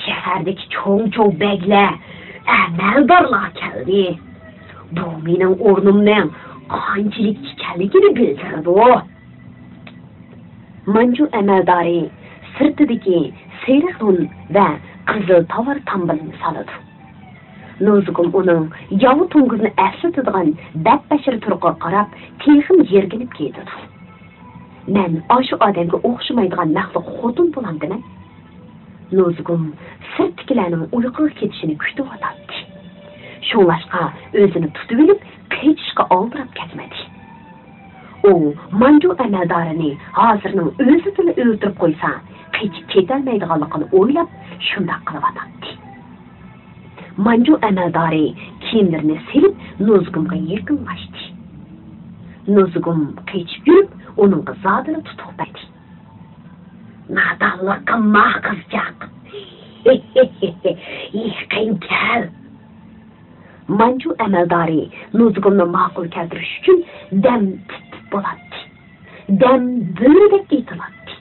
شەھەردىكى چوڭ-چوڭ بەگلەر، ئەمەلدارلار كەلدى. بۇ مېنىڭ ئورنۇمنىڭ قانچىلىك ئىكەنلىكىنى بىلدۈرىدۇ.» مانجۇ ئەمەلدارى سىرتىدىكى سېرىق رۇن ۋە قىزىل تاۋار تامبىلىنى سالىدۇ. نۇزۇگۇم ئۇنىڭ ياۋا توڭگۇزنى ئەسلىتىدىغان بەتبەشىرە تۇرقىغا قاراپ، تېخىمۇ يىرگىنىپ كېتىدۇ. «مەن ئاشۇ ئادەمگە ئوخشىمايدىغان مەخلۇققا خوتۇن بولامدىمەن؟» نۇزۇگۇم سىرتتىكىلەرنىڭ ئۇيقۇغا كېتىشىنى كۈتۈۋاتاتتى. شۇڭلاشقا ئۆزىنى تۇتۇۋېلىپ، قېچىشقا ئالدىراپ كەتمىدى. ئۇ مانجۇ ئەمەلدارىنى ھازىرنىڭ ئۆزىدىلا ئۆلتۈرۈپ قويسا، قېچىپ كېتەلمەيدىغانلىقىنى ئويلاپ، شۇنداق قىلىۋاتاتتى. مانجۇ ئەمەلدارى كىيىملىرىنى سېلىپ، نۇزۇگۇمغا يېقىنلاشتى. نۇزۇگۇم قېچىپ يۈرۈپ، ئۇنىڭغا زادىلا تۇتۇق بەردى. «نادانلىق قىلما، قىزچاق. يېقىن كەل.» مانجۇ ئەمەلدارى نۇزۇگۇمنى ماقۇل كەلتۈرۈش ئۈچۈن دەم تىت-تىت بولاتتى. دەم بۆرىدەك ئېتىلاتتى.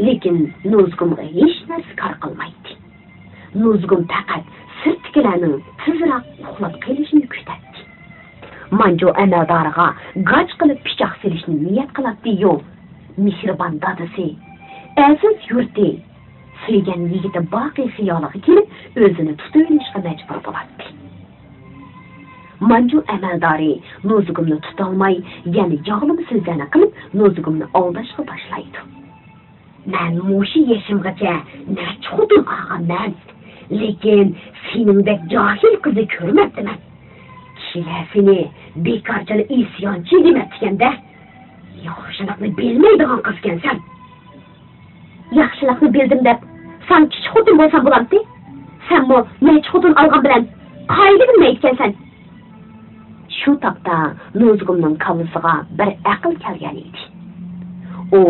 لېكىن نۇزۇگۇمغا ھېچ نەرسە كار قىلمايتتى. نۇزۇگۇم پەقەت سىرتتىكىلەرنىڭ تېزراق ئۇخلاپ قېلىشىنى كۈتەتتى. مانجۇ ئەمەلدارىغا گاچ قىلىپ پىچاق سېلىشنى نىيەت قىلاتتى-يۇ، مېھرىبان دادىسى، ئەزىز يۇرتى، سۆيگەن يىگىتى باقى خىيالىغا كېلىپ، ئۆزىنى تۇتۇۋېلىشقا مەجبۇر بولاتتى. مانجۇ ئەمەلدارى نۇزۇگۇمنى تۇتالماي، يەنە ياغلىما سۆزلەرنى قىلىپ، نۇزۇگۇمنى ئالداشقا باشلايدۇ. «مەن مۇشۇ يېشىمغىچە نەچچە خوتۇن ئالغانمەن، لېكىن سېنىڭدەك جاھىل قىزنى كۆرمەپتىمەن. كىشىلەر سېنى بىكارچىلا ئىسيانچى دېمەپتىكەن-دە. ياخشىلىقنى بىلمەيدىغان قىزكەنسەن.» «ياخشىلىقنى بىلدىم دەپ، ساڭا كىچىك خوتۇن بولسام بولامتى؟ سەنمۇ نەچچە خوتۇن ئالغان بىلەن قايىلى بىلمەيدىكەنسەن.» شۇ تاپتا نۇزۇگۇمنىڭ كاللىسىغا بىر ئەقىل كەلگەن ئىدى. ئۇ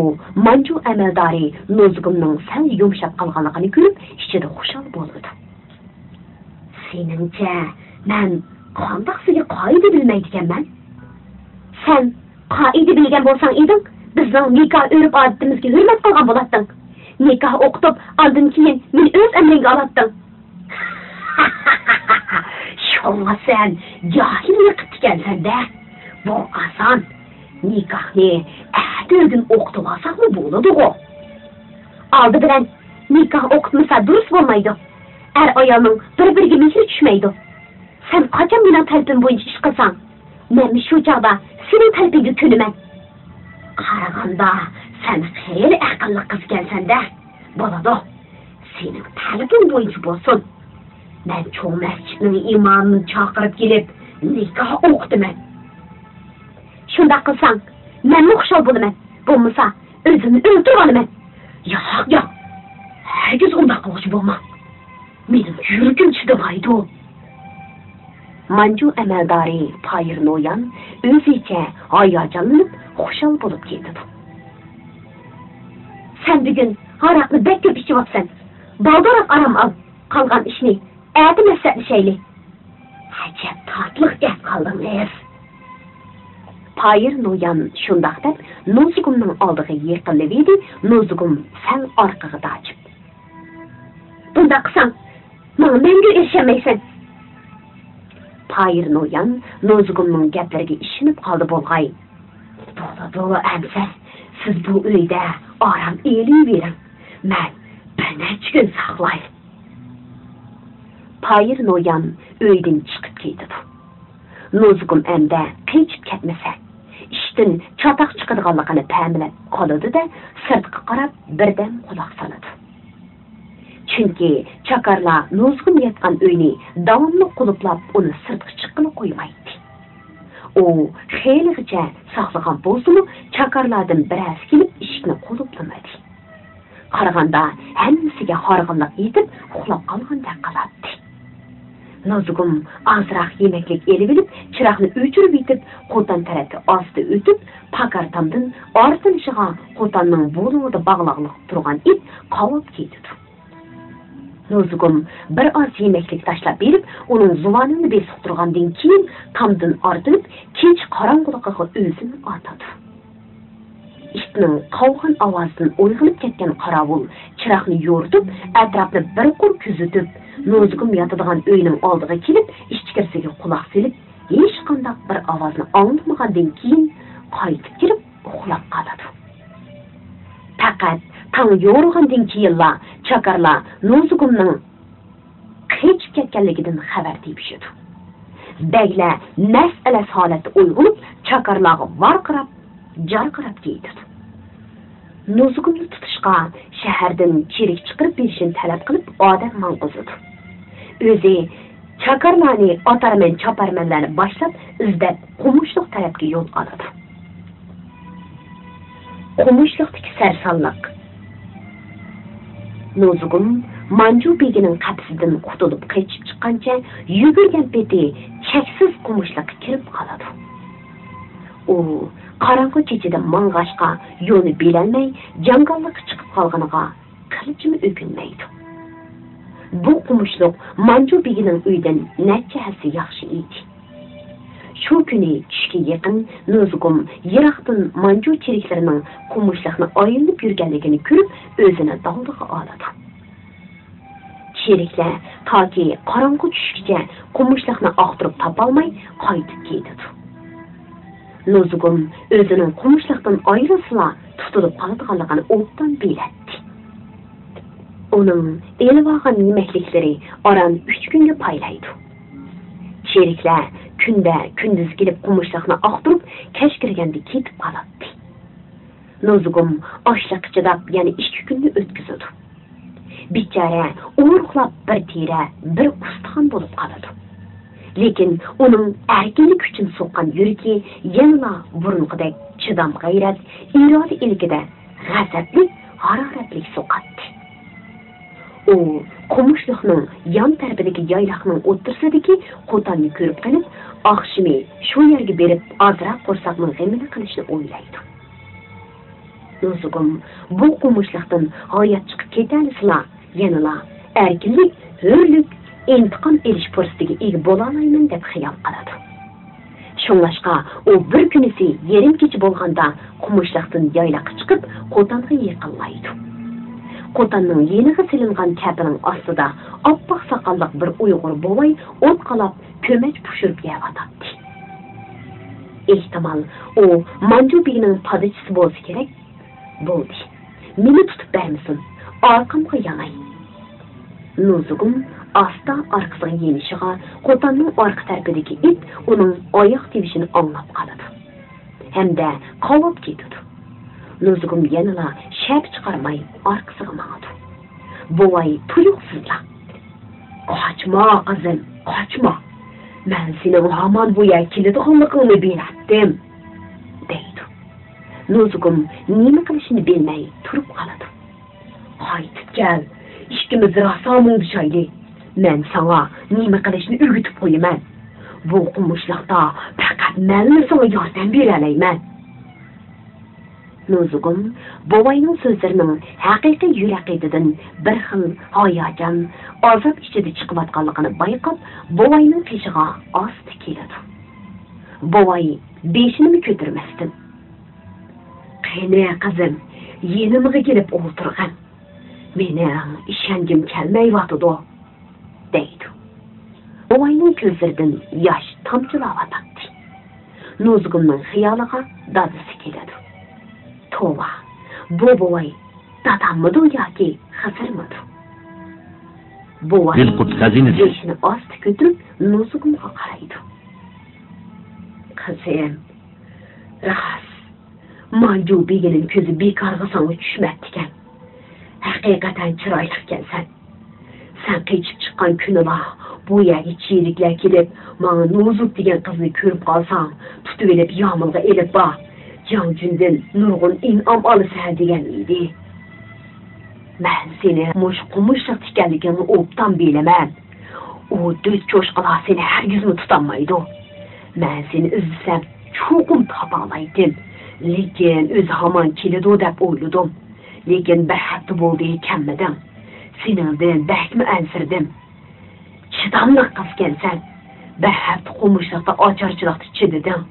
مانجۇ ئەمەلدارى نۇزۇگۇمنىڭ سەل يۇمشاپ قالغانلىقىنى كۆرۈپ، ئىچىدە خۇشال بولىدۇ. سېنىڭچە، مەن قانداق سىزگە قائىدە بىلمەيدىكەنمەن؟ سەن قائىدە بىلگەن بولساڭ ئىدىڭ، بىزنىڭ نىكاھ ئۆرپ-ئادىتىمىزگە ھۆرمەت قىلغان بولاتتىڭ. نىكاھ ئوقۇتۇپ، ئاندىن كېيىن مېنى ئۆز ئەمرىڭگە ئالاتتىڭ. شۇڭا سەن جاھىل يىقىپتىكەنسەن-دە. بۇ ئاسان. نىكاھنى ئەتىگۈن ئوقۇتۇۋالساقمۇ بولىدىغۇ. ئالدى بىلەن، نىكاھ ئوقۇتمىسا دۇرۇس بولمايدۇ. ئەر-ئايالنىڭ بىر-بىرىگە مېھرى چۈشمەيدۇ. سەن قاچان مېنىڭ تەلىپىم بويىچە ئىش قىلساڭ، مەنمۇ شۇ چاغدا سېنىڭ تەلىپىڭگە كۆنىمەن. قارىغاندا، سەن خېلى ئەقىللىق قىز ئىكەنسەن-دە. بولىدۇ، سېنىڭ تەلىپىڭ بويىچە بولسۇن. مەن چوڭ مەسچىتنىڭ ئىمامىنى چاقىرىپ كېلىپ، نىكاھ ئوقۇتىمەن. شۇنداق قىلساڭ، مەنمۇ خۇشال بولىمەن. بولمىسا، ئۆزۈمنى ئۆلتۈرۈۋالىمەن. ياق، ياق، ھەرگىز ئۇنداق قىلغۇچى بولماڭ. مېنىڭ يۈرىكىم چىدىمايدۇ. مانجۇ ئەمەلدارى پايىر نويان ئۆزىچە ھاياجانلىنىپ، خۇشال بولۇپ كېتىدۇ. سەن بۈگۈن ھاراقنى بەك كۆپ ئىچىۋاپسەن. بالدۇرراق ئارام ئال. قالغان ئىشنى ئەتە مەسلىھەتلىشەيلى. ئەجەب تاتلىق گەپ قىلدىڭىز. پايىر نويان شۇنداق دەپ، نوزۇگۇمنىڭ ئالدىغا يېقىنلىۋىدى، نوزۇگۇم سەل ئارقىغا داجىپ. بۇنداق قىلساڭ، ماڭا مەڭگۈ ئېرىشەلمەيسەن. پايىر نويان نوزۇگۇمنىڭ گەپلىرىگە ئىشىنىپ قالدى بولغاي. بولىدۇ، ئەمىسە، سىز بۇ ئۆيدە ئارام ئېلىۋېرىڭ. مەن بىر نەچچە كۈن ساقلاي. پايىر نويان ئۆيدىن چىقىپ كېتىدۇ. نوزۇگۇم ئەمدى قېچىپ كەتمىسە، ئىشتىن چاتاق چىقىدىغانلىقىنى پەملەپ قالىدۇ-دە، سىرتقا قاراپ بىردەم قۇلاق سالىدۇ. چۈنكى چاكارلار نوزۇگۇم ياتقان ئۆينى داۋاملىق قۇلۇپلاپ، ئۇنى سىرتقا چىققىلى قويمايتتى. ئۇ خېلىغىچە ساقلىغان بولسىمۇ، چاكارلاردىن بىرەرسى كېلىپ ئىشىكنى قۇلۇپلىمىدى. قارىغاندا، ھەممىسىگە ھارغىنلىق يېتىپ، ئۇخلاپ قالغاندەك قىلاتتى. نوزۇگۇم ئازراق يېمەكلىك ئېلىۋېلىپ، چىراغنى ئۆچۈرۈۋېتىپ، قوتان تەرەپكە ئاستا ئۆتۈپ، پاكار تامدىن ئارتىلىشىغا قوتاننىڭ بۇلۇڭىدا باغلاقلىق تۇرغان ئىت قاۋاپ كېتىدۇ. نوزۇگۇم بىر ئاز يېمەكلىك تاشلاپ بېرىپ، ئۇنىڭ زۇۋانىنى بېسىقتۇرغاندىن كېيىن، تامدىن ئارتىلىپ، كېچە قاراڭغۇلۇقىغا ئۆزىنى ئاتىدۇ. ئىتنىڭ قاۋىغان ئاۋازىدىن ئويغىنىپ كەتكەن قاراۋۇل چىراغنى يورۇتۇپ، ئەتراپنى بىر قۇر كۆزىتىپ، نوزۇگۇم ياتىدىغان ئۆينىڭ ئالدىغا كېلىپ، ئىچكىرىسىگە قۇلاق سېلىپ، ھېچقانداق بىر ئاۋازنى ئاڭلىمىغاندىن كېيىن، قايتىپ كىرىپ ئۇخلاپ قالىدۇ. پەقەت تاڭ يورۇغاندىن كېيىنلا چاكارلار نوزۇگۇمنىڭ قېچىپ كەتكەنلىكىدىن خەۋەر تېپىشىدۇ. بەگلەر مەس-ئەلەس ھالەتتە ئويغىنىپ، چاكارلارغا ۋارقىراپ، جارقىراپ كېتىدۇ. نوزۇگۇمنى تۇتۇشقا شەھەردىن چېرىك چىقىرىپ بېرىشىنى تەلەپ قىلىپ، ئادەم ماڭغۇزىدۇ. ئۆزى چاكارلارنى ئاتارمەن-چاپارمەنلەرنى باشلاپ ئىزدەپ، قومۇشلۇق تەرەپكە يول ئالىدۇ. قومۇشلۇقتىكى سەرسانلىق. نوزۇگۇم مانجۇ بېگىنىڭ قەپىسىدىن قۇتۇلۇپ قېچىپ چىققانچە يۈگۈرگەن پېتى چەكسىز قومۇشلۇققا كىرىپ قالىدۇ. ئۇ قاراڭغۇ چېچىدە ماڭغاچقا، يولنى بىلەلمەي جاڭگاللىققا چىقىپ قالغىنىغا قىلچىمۇ ئۆكۈنمەيدۇ. بۇ قومۇشلۇق مانجۇ بېگىنىڭ ئۆيىدىن نەچچە ھەسسە ياخشى ئىدى. شۇ كۈنى چۈشكە يېقىن نوزۇگۇم يىراقتىن مانجۇ چېرىكلىرىنىڭ قومۇشلۇقنى ئايلىنىپ يۈرگەنلىكىنى كۆرۈپ، ئۆزىنى دالدىغا ئالىدۇ. چېرىكلەر تاكى قاراڭغۇ چۈشكىچە قومۇشلۇقنى ئاختۇرۇپ تاپالماي قايتىپ كېتىدۇ. نوزۇگۇم ئۆزىنىڭ قومۇشلۇقتىن ئايرىلسىلا تۇتۇلۇپ قالىدىغانلىقىنى ئوبدان بىلەتتى. ئۇنىڭ ئېلىۋالغان يېمەكلىكلىرى ئاران ئۈچ كۈنگە پايلايدۇ. چېرىكلەر كۈندە كۈندۈز كېلىپ قومۇشلۇقنى ئاختۇرۇپ، كەچ كىرگەندە كېتىپ قالاتتى. نوزۇگۇم ئاچلىققا چىداپ يەنە ئىككى كۈننى ئۆتكۈزىدۇ. بىچارە ئورۇقلاپ بىر تېرە، بىر ئۇستىخان بولۇپ قالىدۇ. لېكىن ئۇنىڭ ئەركىنلىك ئۈچۈن سوققان يۈرىكى يەنىلا بۇرۇنقىدەك چىدام غەيرەت، ئىرادە ئىلكىدە غەزەپلىك، ھارارەتلىك سوقاتتى. ئۇ قومۇشلۇقنىڭ يان تەرىپىدىكى يايلاقنىڭ ئوتتۇرىسىدىكى قوتاننى كۆرۈپ قېلىپ، ئاخشىمى شۇ يەرگە بېرىپ، ئازراق قورساقنىڭ غېمىنى قىلىشنى ئويلايدۇ. نوزۇگۇم بۇ قومۇشلۇقتىن ھايات چىقىپ كېتەلىسىلا، يەنىلا ئەركىنلىك، ھۆرلۈك، ئىنتىقام ئېلىش پۇرسىتىگە ئىگە بولالايمەن دەپ خىيال قىلىدۇ. شۇڭلاشقا ئۇ بىر كۈنىسى يېرىم كېچە بولغاندا قومۇشلۇقتىن يايلاققا چىقىپ، قوتانغا يېقىنلايدۇ. قوتاننىڭ يېنىغا سېلىنغان كەپىنىڭ ئاستىدا ئاپئاق ساقاللىق بىر ئۇيغۇر بوۋاي ئوت قالاپ، كۆمەچ پۇشۇرۇپ يەۋاتاتتى. ئېھتىمال، ئۇ مانجۇ بېگىنىڭ پادىچىسى بولسا كېرەك. بولدى، مېنى تۇتۇپ بەرمىسۇن، ئارقامغا ياناي. نۇزۇگۇم ئاستا ئارقىسىغا يېنىشىغا، قوتاننىڭ ئارقا تەرىپىدىكى ئىت ئۇنىڭ ئاياق تىۋىشىنى ئاڭلاپ قالىدۇ ھەمدە قاۋاپ كېتىدۇ. نۇزۇگۇم يەنىلا شەپە چىقارماي ئارقىسىغا ماڭىدۇ. بوۋاي تۇيۇقسىزلا، «قاچما، قىزىم، قاچما! مەن سېنىڭ ھامان بۇ يەرگە كېلىدىغانلىقىڭنى بىلەتتىم!» دەيدۇ. نۇزۇگۇم نېمە قىلىشىنى بىلمەي تۇرۇپ قالىدۇ. «قايتىپ كەل، ئىككىمىز راسا مۇڭدىشايلى. مەن ساڭا نېمە قىلىشنى ئۆگىتىپ قويىمەن. بۇ قومۇشلۇقتا پەقەت مەنلا ساڭا ياردەم بېرەلەيمەن.» نۇزۇگۇم بوۋاينىڭ سۆزلىرىنىڭ ھەقىقىي يۈرەك قېتىدىن بىر خىل ھاياجان، ئازاب ئىچىدە چىقىۋاتقانلىقىنى بايقاپ، بوۋاينىڭ قېشىغا ئاستا كېلىدۇ. بوۋاي بېشىنىمۇ كۆتۈرمەستىن، «قېنى، قىزىم، يېنىمغا كېلىپ ئولتۇرغىن. مېنىڭ ئىشەنگۈم كەلمەيۋاتىدۇ.» دەيدۇ. بوۋاينىڭ كۆزلىرىدىن ياش تامچىلاۋاتاتتى. نۇزۇگۇمنىڭ خىيالىغا دادىسى كېلىدۇ. توۋا، بۇ بوۋاي داداممىدۇ ياكى خىزىرمىدۇ؟ بوۋاي بېشىنى ئاستا كۆتۈرۈپ نۇزۇگۇمغا قارايدۇ. قىزىم، راست، مانجۇ بېگىنىڭ كۆزى بىكارغا ساڭا چۈشمەپتىكەن. ھەقىقەتەن چىرايلىقكەنسەن. سەن قېچىپ چىققان كۈنىلا بۇ يەرگە چېرىكلەر كېلىپ، ماڭا نۇزۇك دېگەن قىزنى كۆرۈپ قالساڭ، تۇتۇۋېلىپ يامۇلغا ئېلىپ بار، جياڭجۈندىن نۇرغۇن ئىنئام ئالىسەن دېگەن ئىدى. مەن سېنى مۇشۇ قومۇشلۇقتا ئىكەنلىكىڭنى ئوبدان بىلىمەن. ئۇ دۆت چوشقىلار سېنى ھەرگىزمۇ تۇتالمايدۇ. مەن سېنى ئىزدىسەم، چوقۇم تاپالايتتىم. لېكىن ئۆزى ھامان كېلىدۇ دەپ ئويلىدىم. لېكىن بىر ھەپتە بولدى، كەلمىدىڭ. سېنىڭدىن بەكمۇ ئەنسىرىدىم. چىداملىق قىزكەنسەن. بىر ھەپتە قومۇشلۇقتا ئاچارچىلىقتا چىدىدىڭ.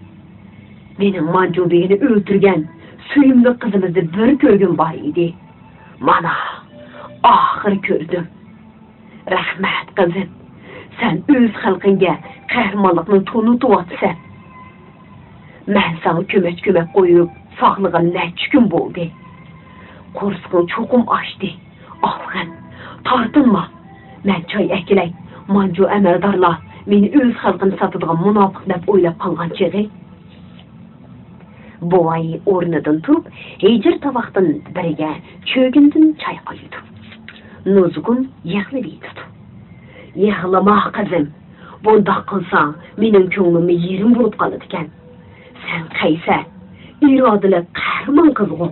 مېنىڭ مانجۇ بېگىنى ئۆلتۈرگەن سۆيۈملۈك قىزىمىزنى بىر كۆرگۈم بار ئىدى. مانا، ئاخىرى كۆردۈم. رەھمەت، قىزىم. سەن ئۆز خەلقىڭگە قەھرىمانلىقنى تونۇتۇۋاتىسەن. مەن ساڭا كۆمەچ كۆمەپ قويۇپ ساقلىغىلى نەچچە كۈن بولدى. قورسىقىڭ چوقۇم ئاچتى. ئالغىن، تارتىنما. مەن چاي ئەكېلەي. مانجۇ ئەمەلدارلار مېنى ئۆز خەلقىنى ساتىدىغان مۇناپىق دەپ ئويلاپ قالغان چېغى. بوۋاي ئورنىدىن تۇرۇپ، ھېجىر تاۋاقتىن بىرگە چۆگۈندىن چاي قۇيىدۇ. نۇزۇگۇم يىغلىۋېتىدۇ. يىغلىما، قىزىم. بۇنداق قىلساڭ، مېنىڭ كۆڭلۈممۇ يېرىم بولۇپ قالىدىكەن. سەن قەيسەر، ئىرادىلىك قەھرىمان قىزغۇ.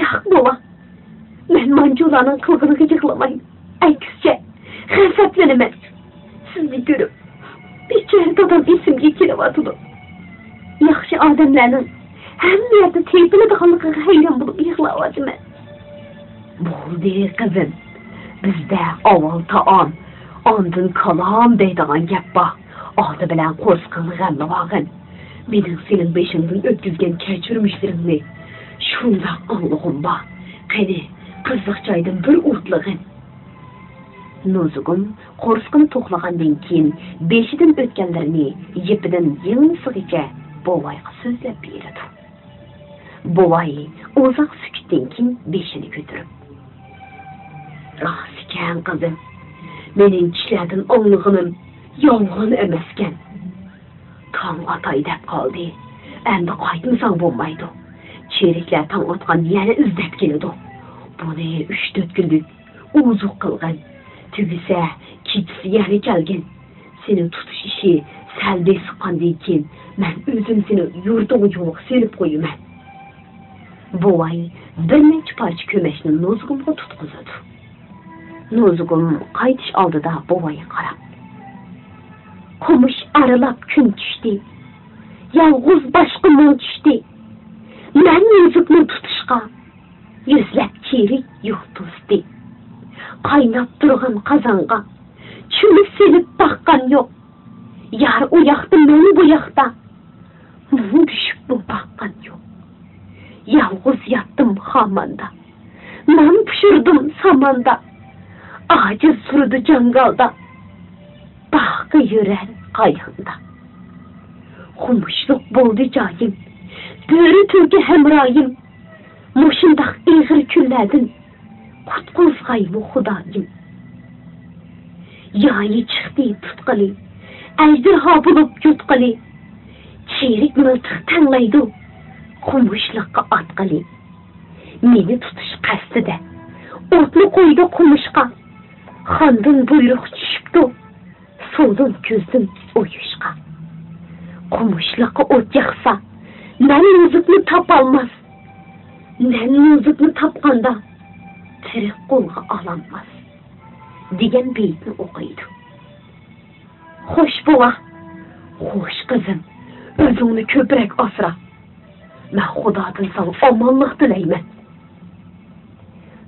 ياق، بوۋا. مەن مانجۇلارنىڭ قىلغىنىغا يىغلىماي، ئەكسىچە، غەزەپلىنىمەن. سىزنى كۆرۈپ، بىچارە دادام ئېسىمگە كېلىۋاتىدۇ. ياخشى ئادەملەرنىڭ ھەممە يەردە تېپىلىدىغانلىقىغا ھەيران بولۇپ يىغلاۋاتىمەن. بولدى، قىزىم. بىزدە ئاۋۋال تائام، ئاندىن كالام دەيدىغان گەپ بار. ئالدى بىلەن قورسىقىڭنى غەملىۋالغىن. مېنىڭ سېنىڭ بېشىڭدىن ئۆتكۈزگەن كەچۈرمىشلىرىڭنى شۇنداق ئاڭلىغۇم بار. قېنى، قىزىق جايدىن بىر ئوتلىغىن. نۇزۇگۇم قورسىقىنى توقلىغاندىن كېيىن، بېشىدىن ئۆتكەنلىرىنى يىپىدىن يىڭنىسىغىچە بوۋايغا سۆزلەپ بېرىدۇ. بوۋاي ئۇزاق سۈكۈتتىن كېيىن بېشىنى كۆتۈرۈپ، راستكەن، قىزىم، مېنىڭ كىشىلەردىن ئاڭلىغىنىم يالغان ئەمەسكەن. تاڭ ئاتاي دەپ قالدى. ئەمدى قايتمىساڭ بولمايدۇ. چېرىكلەر تاڭ ئاتقاندا يەنە ئىزدەپ كېلىدۇ. بۇنى ئۈچ تۆت كۈنلۈك ئوزۇق قىلغىن. تۈگىسە، كېچىسى يەنە كەلگىن. سېنى تۇتۇش ئىشى سەل بېسىققاندىن كېيىن، مەن ئۆزۈم سېنى يۇرتۇڭغا يولغا سېلىپ قويىمەن. بوۋاي بىر نەچچە پارچە كۆمەچنى نۇزۇگۇمغا تۇتقۇزىدۇ. نۇزۇگۇم قايتىش ئالدىدا بوۋايغا قاراپ، قومۇش ئارىلاپ كۈن چۈشتى. يالغۇز باشقا مۇڭ چۈشتى. مەن نۇزۇگنى تۇتۇشقا يۈزلەپ چېرىك يۇلتۇزدى. قايناپ تۇرغان قازانغا چۈمۈلە سېلىپ باققان يوق. يار ئۇ ياقتا، مەن بۇ ياقتا. مۇڭدىشىپمۇ باققان يوق. يالغۇز ياتتىم خاماندا. نان پىشۇردۇم ساماندا. ئاجىز تۇرىدۇ جاڭگالدا. باغقا يۈرەر قاياندا. قومۇشلۇق بولدى جايىم. بۆرە تۈلكە ھەمرايىم. مۇشۇنداق ئېغىر كۈنلەردىن قۇتقۇزغايمۇ خۇدايىم. يايى چىقتى تۇتقىلى، ئەجدىرھا بولۇپ يۇتقىلى. چىرىك مىلتىق تەڭلەيدۇ قومۇشلۇققا ئاتقىلى. مېنى تۇتۇش قەستىدە ئوتنى قويدى قومۇشقا. خاندىن بۇيرۇق چۈشۈپتۇ، سۇدىن كۆزدىن ئويۇشقا. قومۇشلۇققا ئوت ياقسا، مەن نوزۇكنى تاپالماس. مەن نوزۇكنى تاپقاندا، تىرىك قولغا ئالالماس، دېگەن بېيىتنى ئوقۇيدۇ. خوش بوۋا، خوش قىزىم، ئۆزۈڭنى كۆپرەك ئاسرا. مەن خۇدادىن ساڭا ئامانلىق تىلەيمەن.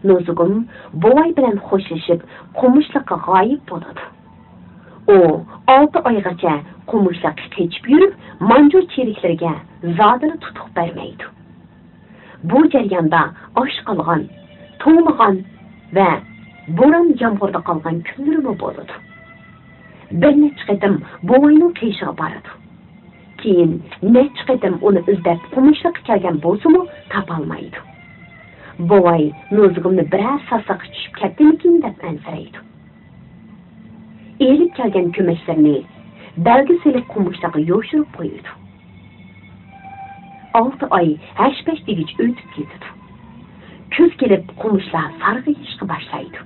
نوزۇگۇم بوۋاي بىلەن خوشلىشىپ، قومۇشلۇققا غايىب بولىدۇ. ئۇ ئالتە ئايغىچە قومۇشلۇققا قېچىپ يۈرۈپ، مانجۇ چېرىكلىرىگە زادىلا تۇتۇق بەرمەيدۇ. بۇ جەرياندا ئاچ قالغان، توڭلىغان ۋە بوران يامغۇردا قالغان كۈنلىرىمۇ بولىدۇ. بىر نەچچە قېتىم بوۋاينىڭ قېشىغا بارىدۇ. كېيىن نەچچە قېتىم ئۇنى ئىزدەپ قومۇشلۇققا كەلگەن بولسىمۇ، تاپالمايدۇ. بوۋاي نوزۇگۇمنى بىرەر ساسىققا چۈشۈپ كەتتىمىكىن دەپ ئەنسىرەيدۇ. ئېلىپ كەلگەن كۆمەچلىرىنى بەلگە سېلىپ قومۇشلۇققا يوشۇرۇپ قويىدۇ. ئالتە ئاي ھەش-پەش دېگۈچە ئۆتۈپ كېتىدۇ. كۈز كېلىپ قومۇشلار سارغىيىشقا باشلايدۇ.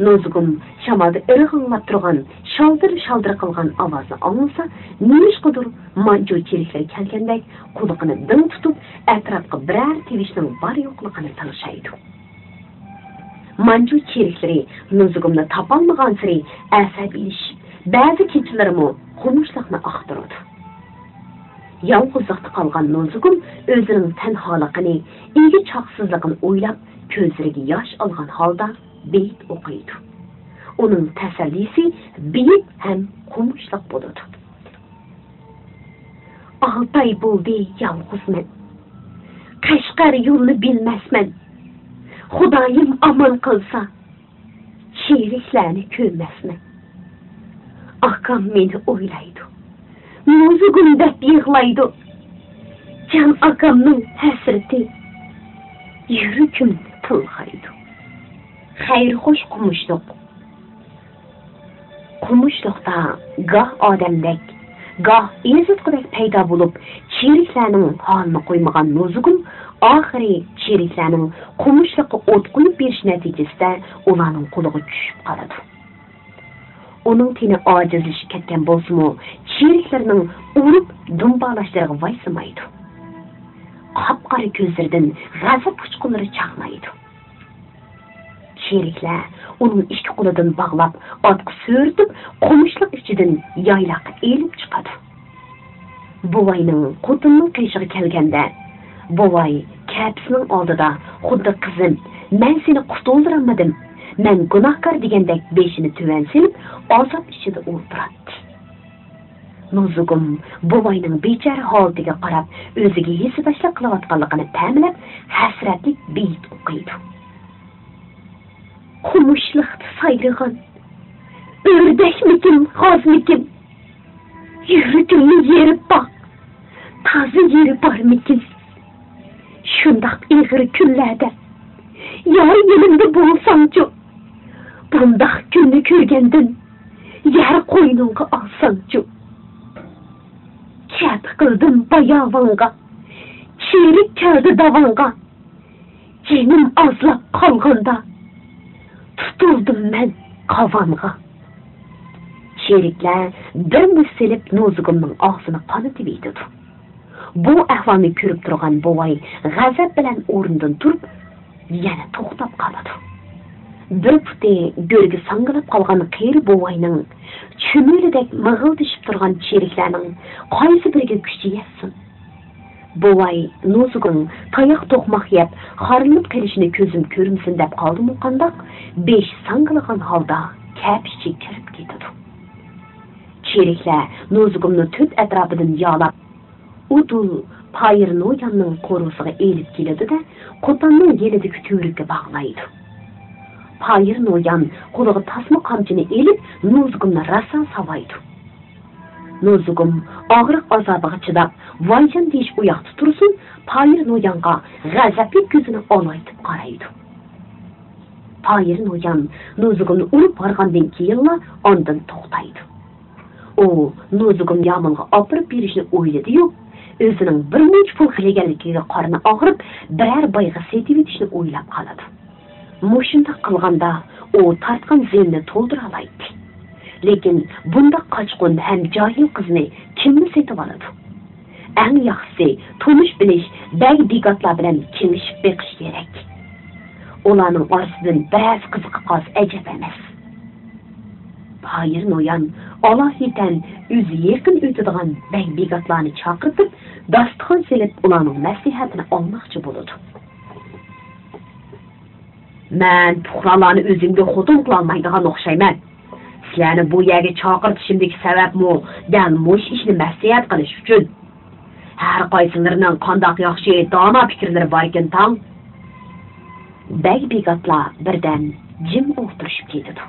نوزۇگۇم شامالدا ئىرغاڭلاپ تۇرغان شالدىر-شالدىر قىلغان ئاۋازنى ئاڭلىسا، نېمىشقىدۇر مانجۇ چېرىكلىرى كەلگەندەك قۇلىقىنى دىڭ تۇتۇپ، ئەتراپقا بىرەر تىۋىشنىڭ بار يوقلۇقىنى تىڭشايدۇ. مانجۇ چېرىكلىرى نوزۇگۇمنى تاپالمىغانسېرى ئەسەبىيلىشىپ، بەزى كېچىلىرىمۇ قومۇشلۇقنى ئاختۇرىدۇ. يالغۇزلۇقتا قالغان نوزۇگۇم ئۆزىنىڭ تەنھالىقىنى، ئىگە چاقسىزلىقىنى ئويلاپ، كۆزلىرىگە ياش ئالغان ھالدا بېيىت ئوقۇيدۇ. ئۇنىڭ تەسەللىسى بېيىت ھەم قومۇشلۇق بولىدۇ. ئالتە ئاي بولدى يالغۇزمەن. قەشقەر يولىنى بىلمەسمەن. خۇدايىم ئامان قىلسا، چېرىكلەرنى كۆرمەسمەن. ئاكام مېنى ئويلايدۇ. نوزۇگۇم دەپ يىغلايدۇ. جان ئاكامنىڭ ھەسرىتى يۈرىكىمنى تىلغايدۇ. خەير خوش قومۇشلۇق. قومۇشلۇقتا گاھ ئادەمدەك، گاھ ئېزىتقۇدەك پەيدا بولۇپ، چېرىكلەرنىڭ ھالىنى قويمىغان نوزۇگۇم ئاخىرى چېرىكلەرنىڭ قومۇشلۇققا ئوت قويۇپ بېرىشى نەتىجىسىدە ئۇلارنىڭ قولىغا چۈشۈپ قالىدۇ. ئۇنىڭ تېنى ئاجىزلىشىپ كەتكەن بولسىمۇ، چېرىكلىرىنىڭ ئۇرۇپ دۇمبالاشلىرىغا ۋايسىمايدۇ. قاپقارا كۆزلىرىدىن غەزەپ ئۇچقۇنلىرى چاقنايدۇ. چېرىكلەر ئۇنىڭ ئىككى قولىدىن باغلاپ، ئاتقا سۆرىتىپ، قومۇشلۇق ئىچىدىن يايلاققا ئېلىپ چىقىدۇ. بوۋاينىڭ خوتۇنىنىڭ قېشىغا كەلگەندە، بوۋاي كەپىسىنىڭ ئالدىدا خۇددى «قىزىم، مەن سېنى قۇتۇلدۇرالمىدىم، مەن گۇناھكار» دېگەندەك بېشىنى تۆۋەن سېلىپ، ئازاب ئىچىدە ئولتۇراتتى. نوزۇگۇم بوۋاينىڭ بىچارە ھالىتىگە قاراپ، ئۆزىگە ھېسداشلىق قىلىۋاتقانلىقىنى پەملەپ، ھەسرەتلىك بېيىت ئوقۇيدۇ. قومۇشلۇقتا سايرىغان، ئۆردەكمىكىن، غازمىكىن؟ يۈرىكىمنى يېرىپ باق، تازا يېرى بارمىكىن؟ شۇنداق ئېغىر كۈنلەردە يار يېنىمدا بولساڭچۇ؟ بۇنداق كۈننى كۆرگەندىن يەر قوينۇڭغا ئالساڭچۇ؟ كەپە قىلدىم باياۋانغا، چىرىك كەلدى داۋانغا. جېنىم ئازلاپ قالغاندا، تۇتۇلدۇم مەن قاۋانغا. چېرىكلەر بىر مۇشت سېلىپ نوزۇگۇمنىڭ ئاغزىنى قانىتىۋېتىدۇ. بۇ ئەھۋالنى كۆرۈپ تۇرغان بوۋاي غەزەپ بىلەن ئورنىدىن تۇرۇپ، يەنە توختاپ قالىدۇ. بىر پۇتى گۆرگە ساڭگىلاپ قالغان قېرى بوۋاينىڭ، چۈمۈلىدەك مىغىلدىشىپ تۇرغان چېرىكلەرنىڭ قايسى بىرىگە كۈچى يەتسۇن؟ بوۋاي نوزۇگۇم تاياق توقماق يەپ، خارلىنىپ قېلىشىنى كۆزۈم كۆرمىسۇن دەپ قالدىمۇ قانداق، بېشى ساڭگىلىغان ھالدا ئەپىچى كىرىپ كېتىدۇ. چېرىكلەر نوزۇگۇمنى تۆت ئەتراپىدىن يالاپ، ئۇدۇل پايىر نوياننىڭ قورۇسىغا ئېلىپ كېلىدۇ-دە، قوتاننىڭ يېنىدىكى تۈۋرۈككە باغلايدۇ. پايىر نويان قولىغا تاسما قامچىنى ئېلىپ، نوزۇگۇمنى راسا ساۋايدۇ. نوزۇگۇم ئاغرىق ئازابىغا چىداپ، ۋايجان دېيىش ئۇياقتا تۇرسۇن، پايىر نويانغا غەزەپلىك كۆزىنى ئالايتىپ قارايدۇ. پايىر نويان نوزۇگۇمنى ئۇرۇپ بارغاندىن كېيىنلا ئاندىن توختايدۇ. ئۇ نوزۇگۇمنى يامۇلغا ئاپىرىپ بېرىشنى ئويلىدى-يۇ، ئۆزىنىڭ بىر مۇنچە پۇل خەجلىگەنلىكىگە قارنى ئاغرىپ، بىرەر بايغا سېتىۋېتىشنى ئويلاپ قالىدۇ. مۇشۇنداق قىلغاندا ئۇ تارتقان زىيىنىنى تولدۇرالايتتى. لېكىن بۇنداق قاچقۇن ھەم جاھىل قىزنى كىممۇ سېتىۋالىدۇ؟ ئەڭ ياخشىسى تونۇش بىلىش بەگ بىگاتلار بىلەن كېڭىشىپ بېقىش كېرەك. ئۇلارنىڭ ئارىسىدىن بىرەرسى قىزىقىپ قالسا ئەجەب ئەمەس. پايىر نويان ئالاھىدەن ئۆزى يېقىن ئۆتىدىغان بەگ بىگاتلارنى چاقىرتىپ، داستىخان سېلىپ ئۇلارنىڭ مەسلىھەتىنى ئالماقچى بولىدۇ. مەن پۇقرالارنى ئۆزۈمگە خوتۇن قىلالمايدىغان ئوخشايمەن. سىلەرنى بۇ يەرگە چاقىرتىشىمدىكى سەۋەبمۇ دەل مۇشۇ ئىشنى مەسلىھەت قىلىش ئۈچۈن. ھەر قايسىلىرىنىڭ قانداق ياخشى، دانا پىكىرلىرى باركەن تاڭ. بەگ بىگاتلار بىردەم جىم ئولتۇرۇشۇپ كېتىدۇ.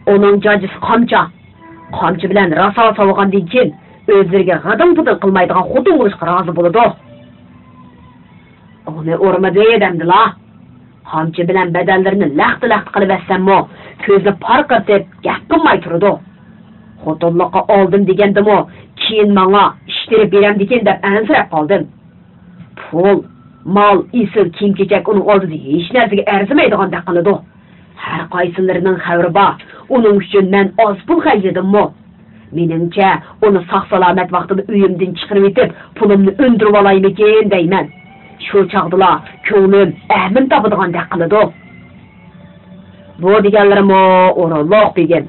ئۇنىڭ جاجىسى قامچا. قامچا بىلەن راسا ساۋىغاندىن كېيىن، ئۆزلىرىگە غىدىڭ-بۇدىڭ قىلمايدىغان خوتۇن بولۇشقا رازى بولىدۇ. ئۇنى ئۇرمىدى دەمدىلا. قامچا بىلەن بەدەنلىرىنى لەختە-لەختە قىلىۋەتسەممۇ، كۆزىنى پارقىرىتىپ گەپ قىلماي تۇرىدۇ. خوتۇنلۇققا ئالدىم دېگەندىمۇ، كېيىن ماڭا ئىش تېرىپ بېرەمدىكىن دەپ ئەنسىرەپ قالدىم. پۇل، مال، ئېسىل كىيىم-كېچەك ئۇنىڭ ئالدىدا ھېچ نەرسىگە ئەرزىمەيدىغاندەك قىلىدۇ. ھەر قايسىلىرىنىڭ خەۋىرى بار. ئۇنىڭ ئۈچۈن مەن ئاز پۇل خەجلىدىممۇ؟ مېنىڭچە، ئۇنى ساق-سالامەت ۋاقتىدا ئۆيۈمدىن چىقىرىۋېتىپ، پۇلۇمنى ئۈندۈرۈۋالايمىكىن دەيمەن. شۇ چاغدىلا كۆڭلۈم ئەمىن تاپىدىغاندەك قىلىدۇ. بۇ دېگەنلىرىمۇ ئورۇنلۇق، بېگىم.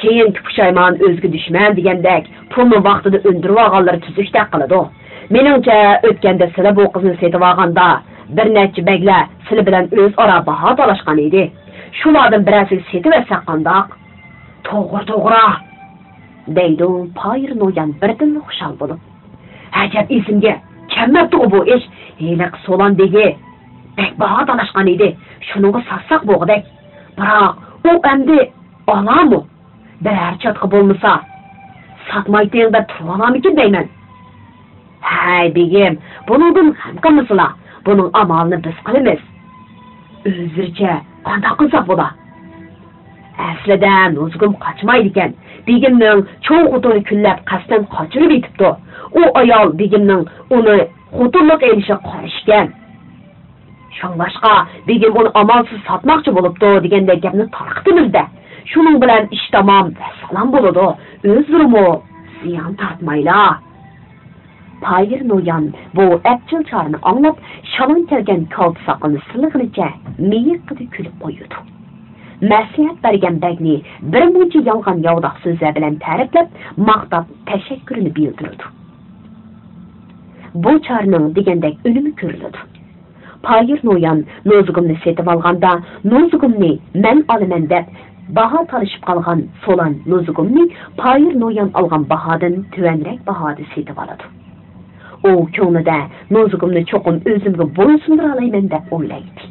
كېيىنكى پۇشايمان ئۆزگە دۈشمەن دېگەندەك، پۇلنى ۋاقتىدا ئۈندۈرۈۋالغانلىرى تۈزۈكتەك قىلىدۇ. مېنىڭچە، ئۆتكەندە سىلە بۇ قىزنى سېتىۋالغاندا، بىر نەچچە بەگلەر سىلە بىلەن ئۆزئارا باھا تالاشقان ئىدى. شۇلاردىن بىرەرسىگە سېتىۋەتسەك قانداق؟ توغرا، توغرا، دەيدۇ پايىر نويان بىردىنلا خۇشال بولۇپ. ئەجەب ئېسىمگە كەلمەپتىغۇ بۇ ئىش. ھېلىقى سولان بېگى بەك باھا تالاشقان ئىدى. شۇنىڭغا ساتساق بولغۇدەك. بىراق، ئۇ ئەمدى ئالامۇ؟ بىرەر چاتىقى بولمىسا، ساتمايتتىڭ دەپ تۇرۇۋالامىكىن دەيمەن. ھەي، بېگىم، بۇنىڭدىن غەم قىلمىسىلا، بۇنىڭ ئامالىنى بىز قىلىمىز. ئۆزلىرىچە قانداق قىلساق بولا؟ ئەسلىدە نوزۇگۇم قاچمايدىكەن. بېگىمنىڭ چوڭ خوتۇنى كۈنلەپ قەستەن قاچۇرۇۋېتىپتۇ. ئۇ ئايال بېگىمنىڭ ئۇنى خوتۇنلۇق ئېلىشىغا قارشىكەن. شۇڭلاشقا، بېگىم ئۇنى ئامالسىز ساتماقچى بولۇپتۇ دېگەندەك گەپنى تارقىتىمىز-دە. شۇنىڭ بىلەن ئىش تامام، ۋەسسالام بولىدۇ. ئۆزلىرىمۇ زىيان تارتمايلا. پايىر نويان بۇ ئەپچىل چارىنى ئاڭلاپ، شالاڭ كەلگەن كالتە ساقىلىنى سىلىغىنىچە مىيىقىدا كۈلۈپ قويىدۇ. مەسلىھەت بەرگەن بەگنى بىر مۇنچە يالغان-ياۋىداق سۆزلەر بىلەن تەرىپلەپ، ماختاپ تەشەككۈرىنى بىلدۈرىدۇ. بۇ چارىنىڭ دېگەندەك ئۈنۈمى كۆرۈلىدۇ. پايىر نويان نوزۇگۇمنى سېتىۋالغاندا، نوزۇگۇمنى مەن ئالىمەن دەپ، باھا تالىشىپ قالغان سولان نوزۇگۇمنى پايىر نويان ئالغان باھادىن تۆۋەنرەك باھادا سېتىۋالىدۇ. ئۇ كۆڭلىدە نوزۇگۇمنى چوقۇم ئۆزۈمگە بويسۇندۇرالايمەن دەپ ئويلايتتى.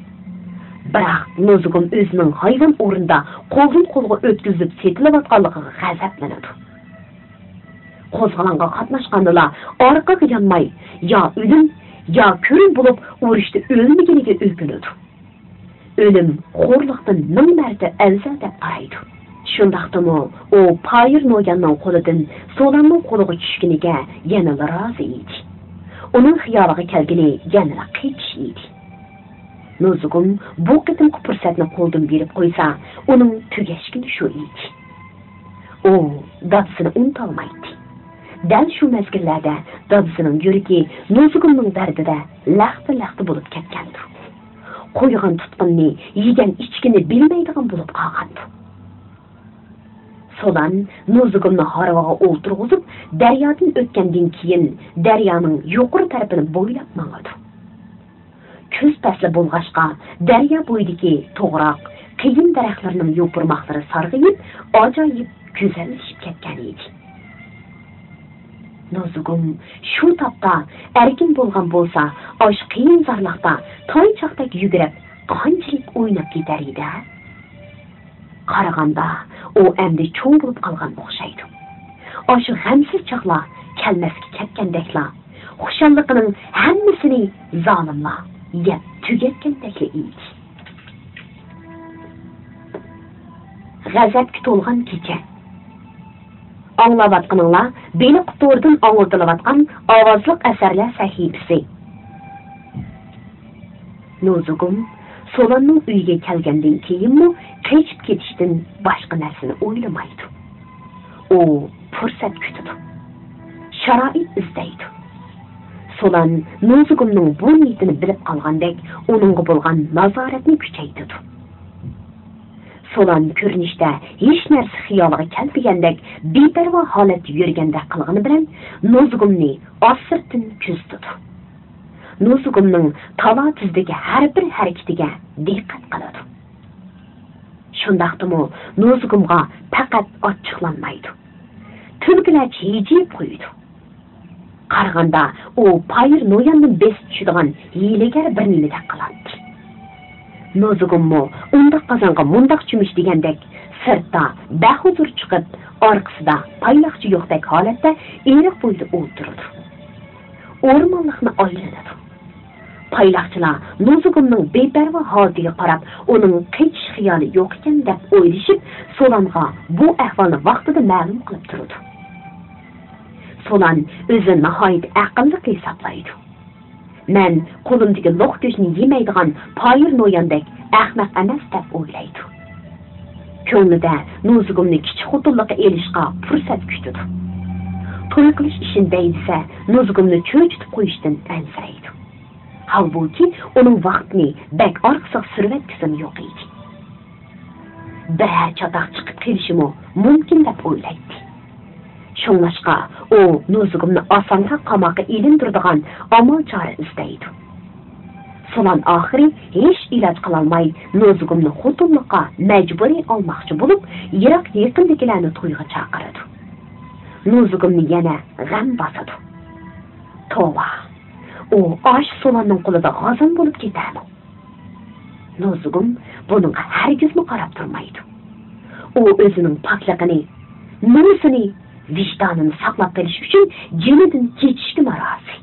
بىراق نوزۇگۇم ئۆزىنىڭ ھايۋان ئورنىدا قولدىن قولغا ئۆتكۈزۈلۈپ سېتىلىۋاتقانلىقىغا غەزەپلىنىدۇ. قوزغىلاڭغا قاتناشقاندىلا ئارقىغا يانماي، يا ئۆلۈم، يا كۆرۈم بولۇپ ئۇرۇشتا ئۆلمىگىنىگە ئۆكۈنىدۇ. ئۆلۈم خورلۇقتىن مىڭ مەرتە ئەۋزەل دەپ قارايدۇ. شۇنداقتىمۇ ئۇ پايىر نوياننىڭ قولىدىن سولاننىڭ قولىغا چۈشكىنىگە يەنىلا رازى ئىدى. ئۇنىڭ خىيالىغا كەلگىنى يەنىلا قېچىش ئىدى. نوزۇگۇم بۇ قېتىمقى پۇرسەتنى قولدىن بېرىپ قويسا، ئۇنىڭ تۈگەشكىنى شۇ ئىدى. ئۇ دادىسىنى ئۇنتالمايتتى. دەل شۇ مەزگىللەردە دادىسىنىڭ يۈرىكى نوزۇگۇمنىڭ دەردىدە لەختە-لەختە بولۇپ كەتكەنىدى. قويغان تۇتقىنىنى، يېگەن ئىچكىنى بىلمەيدىغان بولۇپ قالغانىدى. سولان نوزۇگۇمنى ھارۋىغا ئولتۇرغۇزۇپ، دەريادىن ئۆتكەندىن كېيىن، دەريانىڭ يۇقىرى تەرىپىنى بويلاپ ماڭىدۇ. كۈز پەسلى بولغاچقا، دەريا بويىدىكى توغراق قېيىن دەرەخلىرىنىڭ يوپۇرماقلىرى سارغىيىپ، ئاجايىپ گۈزەللىشىپ كەتكەن ئىدى. نوزۇگۇم شۇ تاپتا ئەركىن بولغان بولسا، ئاشۇ قىيىن زارلىقتا تايچاقتەك يۈگۈرۈپ، قانچىلىك ئويناپ كېتەر ئىدى-ھە؟ قارىغاندا، ئۇ ئەمدى چوڭ بولۇپ قالغان ئوخشايدۇ. ئاشۇ غەمسىز چاغلار كەلمەسكە كەتكەندەكلا، خۇشاللىقىنىڭ ھەممىسىنى زالىملار يەپ تۈگەتكەندەكلا ئىدى. غەزەپكە تولغان كېچە. ئاڭلاۋاتقىنىڭلار بېلىق توردىن ئاڭلىتىلىۋاتقان ئاۋازلىق ئەسەرلەر سەھىپىسى. نوزۇگۇم سولاننىڭ ئۆيىگە كەلگەندىن كېيىنمۇ قېچىپ كېتىشتىن باشقا نەرسىنى ئويلىمايدۇ. ئۇ پۇرسەت كۈتىدۇ. شارائىت ئىزدەيدۇ. سولان نوزۇگۇمنىڭ بۇ نىيىتىنى بىلىپ قالغاندەك، ئۇنىڭغا بولغان نازارەتنى كۈچەيتىدۇ. سولان كۆرۈنۈشتە ھېچ نەرسە خىيالىغا كەلمىگەندەك بىپەرۋا ھالەتتە يۈرگەندەك قىلغىنى بىلەن نوزۇگۇمنى ئاستىرتىن كۆزىتىدۇ. نوزۇگۇمنىڭ تالا-تۈزدىكى ھەر بىر ھەرىكىتىگە دىققەت قىلىدۇ. شۇنداقتىمۇ نوزۇگۇمغا پەقەت ئاچچىقلانمايدۇ. تۈلكىلەرچە ھىجىيىپ قويىدۇ. قارىغاندا ئۇ پايىر نوياندىن بېسىپ چۈشىدىغان ھىيلىگەر بىر نېمىدەك قىلاتتى. نوزۇگۇممۇ ئۇنداق قازانغا مۇنداق چۆمۈچ دېگەندەك سىرتتا بەھۇزۇر چىقىپ، ئارقىسىدا پايلاقچى يوقتەك ھالەتتە ئېرىق بويىدا ئولتۇرىدۇ. ئورمانلىقنى ئايلىنىدۇ. پايلاقچىلار نوزۇگۇمنىڭ بىپەرۋا ھالىتىگە قاراپ، ئۇنىڭ قېچىش خىيالى يوق ئىكەن دەپ ئويلىشىپ، سولانغا بۇ ئەھۋالنى ۋاقتىدا مەلۇم قىلىپ تۇرىدۇ. سولان ئۆزىنى ناھايىتى ئەقىللىق ھېسابلايدۇ. مەن قولۇمدىكى لوق گۆشنى يېمەيدىغان پايىر نوياندەك ئەخمەق ئەمەس دەپ ئويلايدۇ. كۆڭلىدە نوزۇگۇمنى كىچىك خوتۇنلۇققا ئېلىشقا پۇرسەت كۈتىدۇ. توي قىلىش ئىشىنى دەيدىسە، نوزۇگۇمنى چۆچۈتۈپ قويۇشتىن ئەنسىرەيدۇ. ھالبۇكى، ئۇنىڭ ۋاقىتنى بەك ئارقىسىغا سۈرۈۋەتكۈسىمۇ يوق ئىدى. بىرەر چاتاق چىقىپ قېلىشىمۇ مۇمكىن دەپ ئويلايتتى. شۇڭلاشقا، ئۇ نوزۇگۇمنى ئاسانلا قاماققا ئېلىندۇرىدىغان ئامال-چارە ئىزدەيدۇ. سولان ئاخىرى ھېچ ئىلاج قىلالماي، نوزۇگۇمنى خوتۇنلۇققا مەجبۇرىي ئالماقچى بولۇپ، يىراق-يېقىندىكىلەرنى تويغا چاقىرىدۇ. نوزۇگۇمنى يەنە غەم باسىدۇ. توۋا، ئۇ ئاشۇ سولاننىڭ قولىدا غازان بولۇپ كېتەرمۇ؟ نوزۇگۇم بۇنىڭغا ھەرگىزمۇ قاراپ تۇرمايدۇ. ئۇ ئۆزىنىڭ پاكلىقىنى، نومۇسىنى، ۋىجدانىنى ساقلاپ قېلىش ئۈچۈن جېنىدىن كېچىشكىمۇ رازى.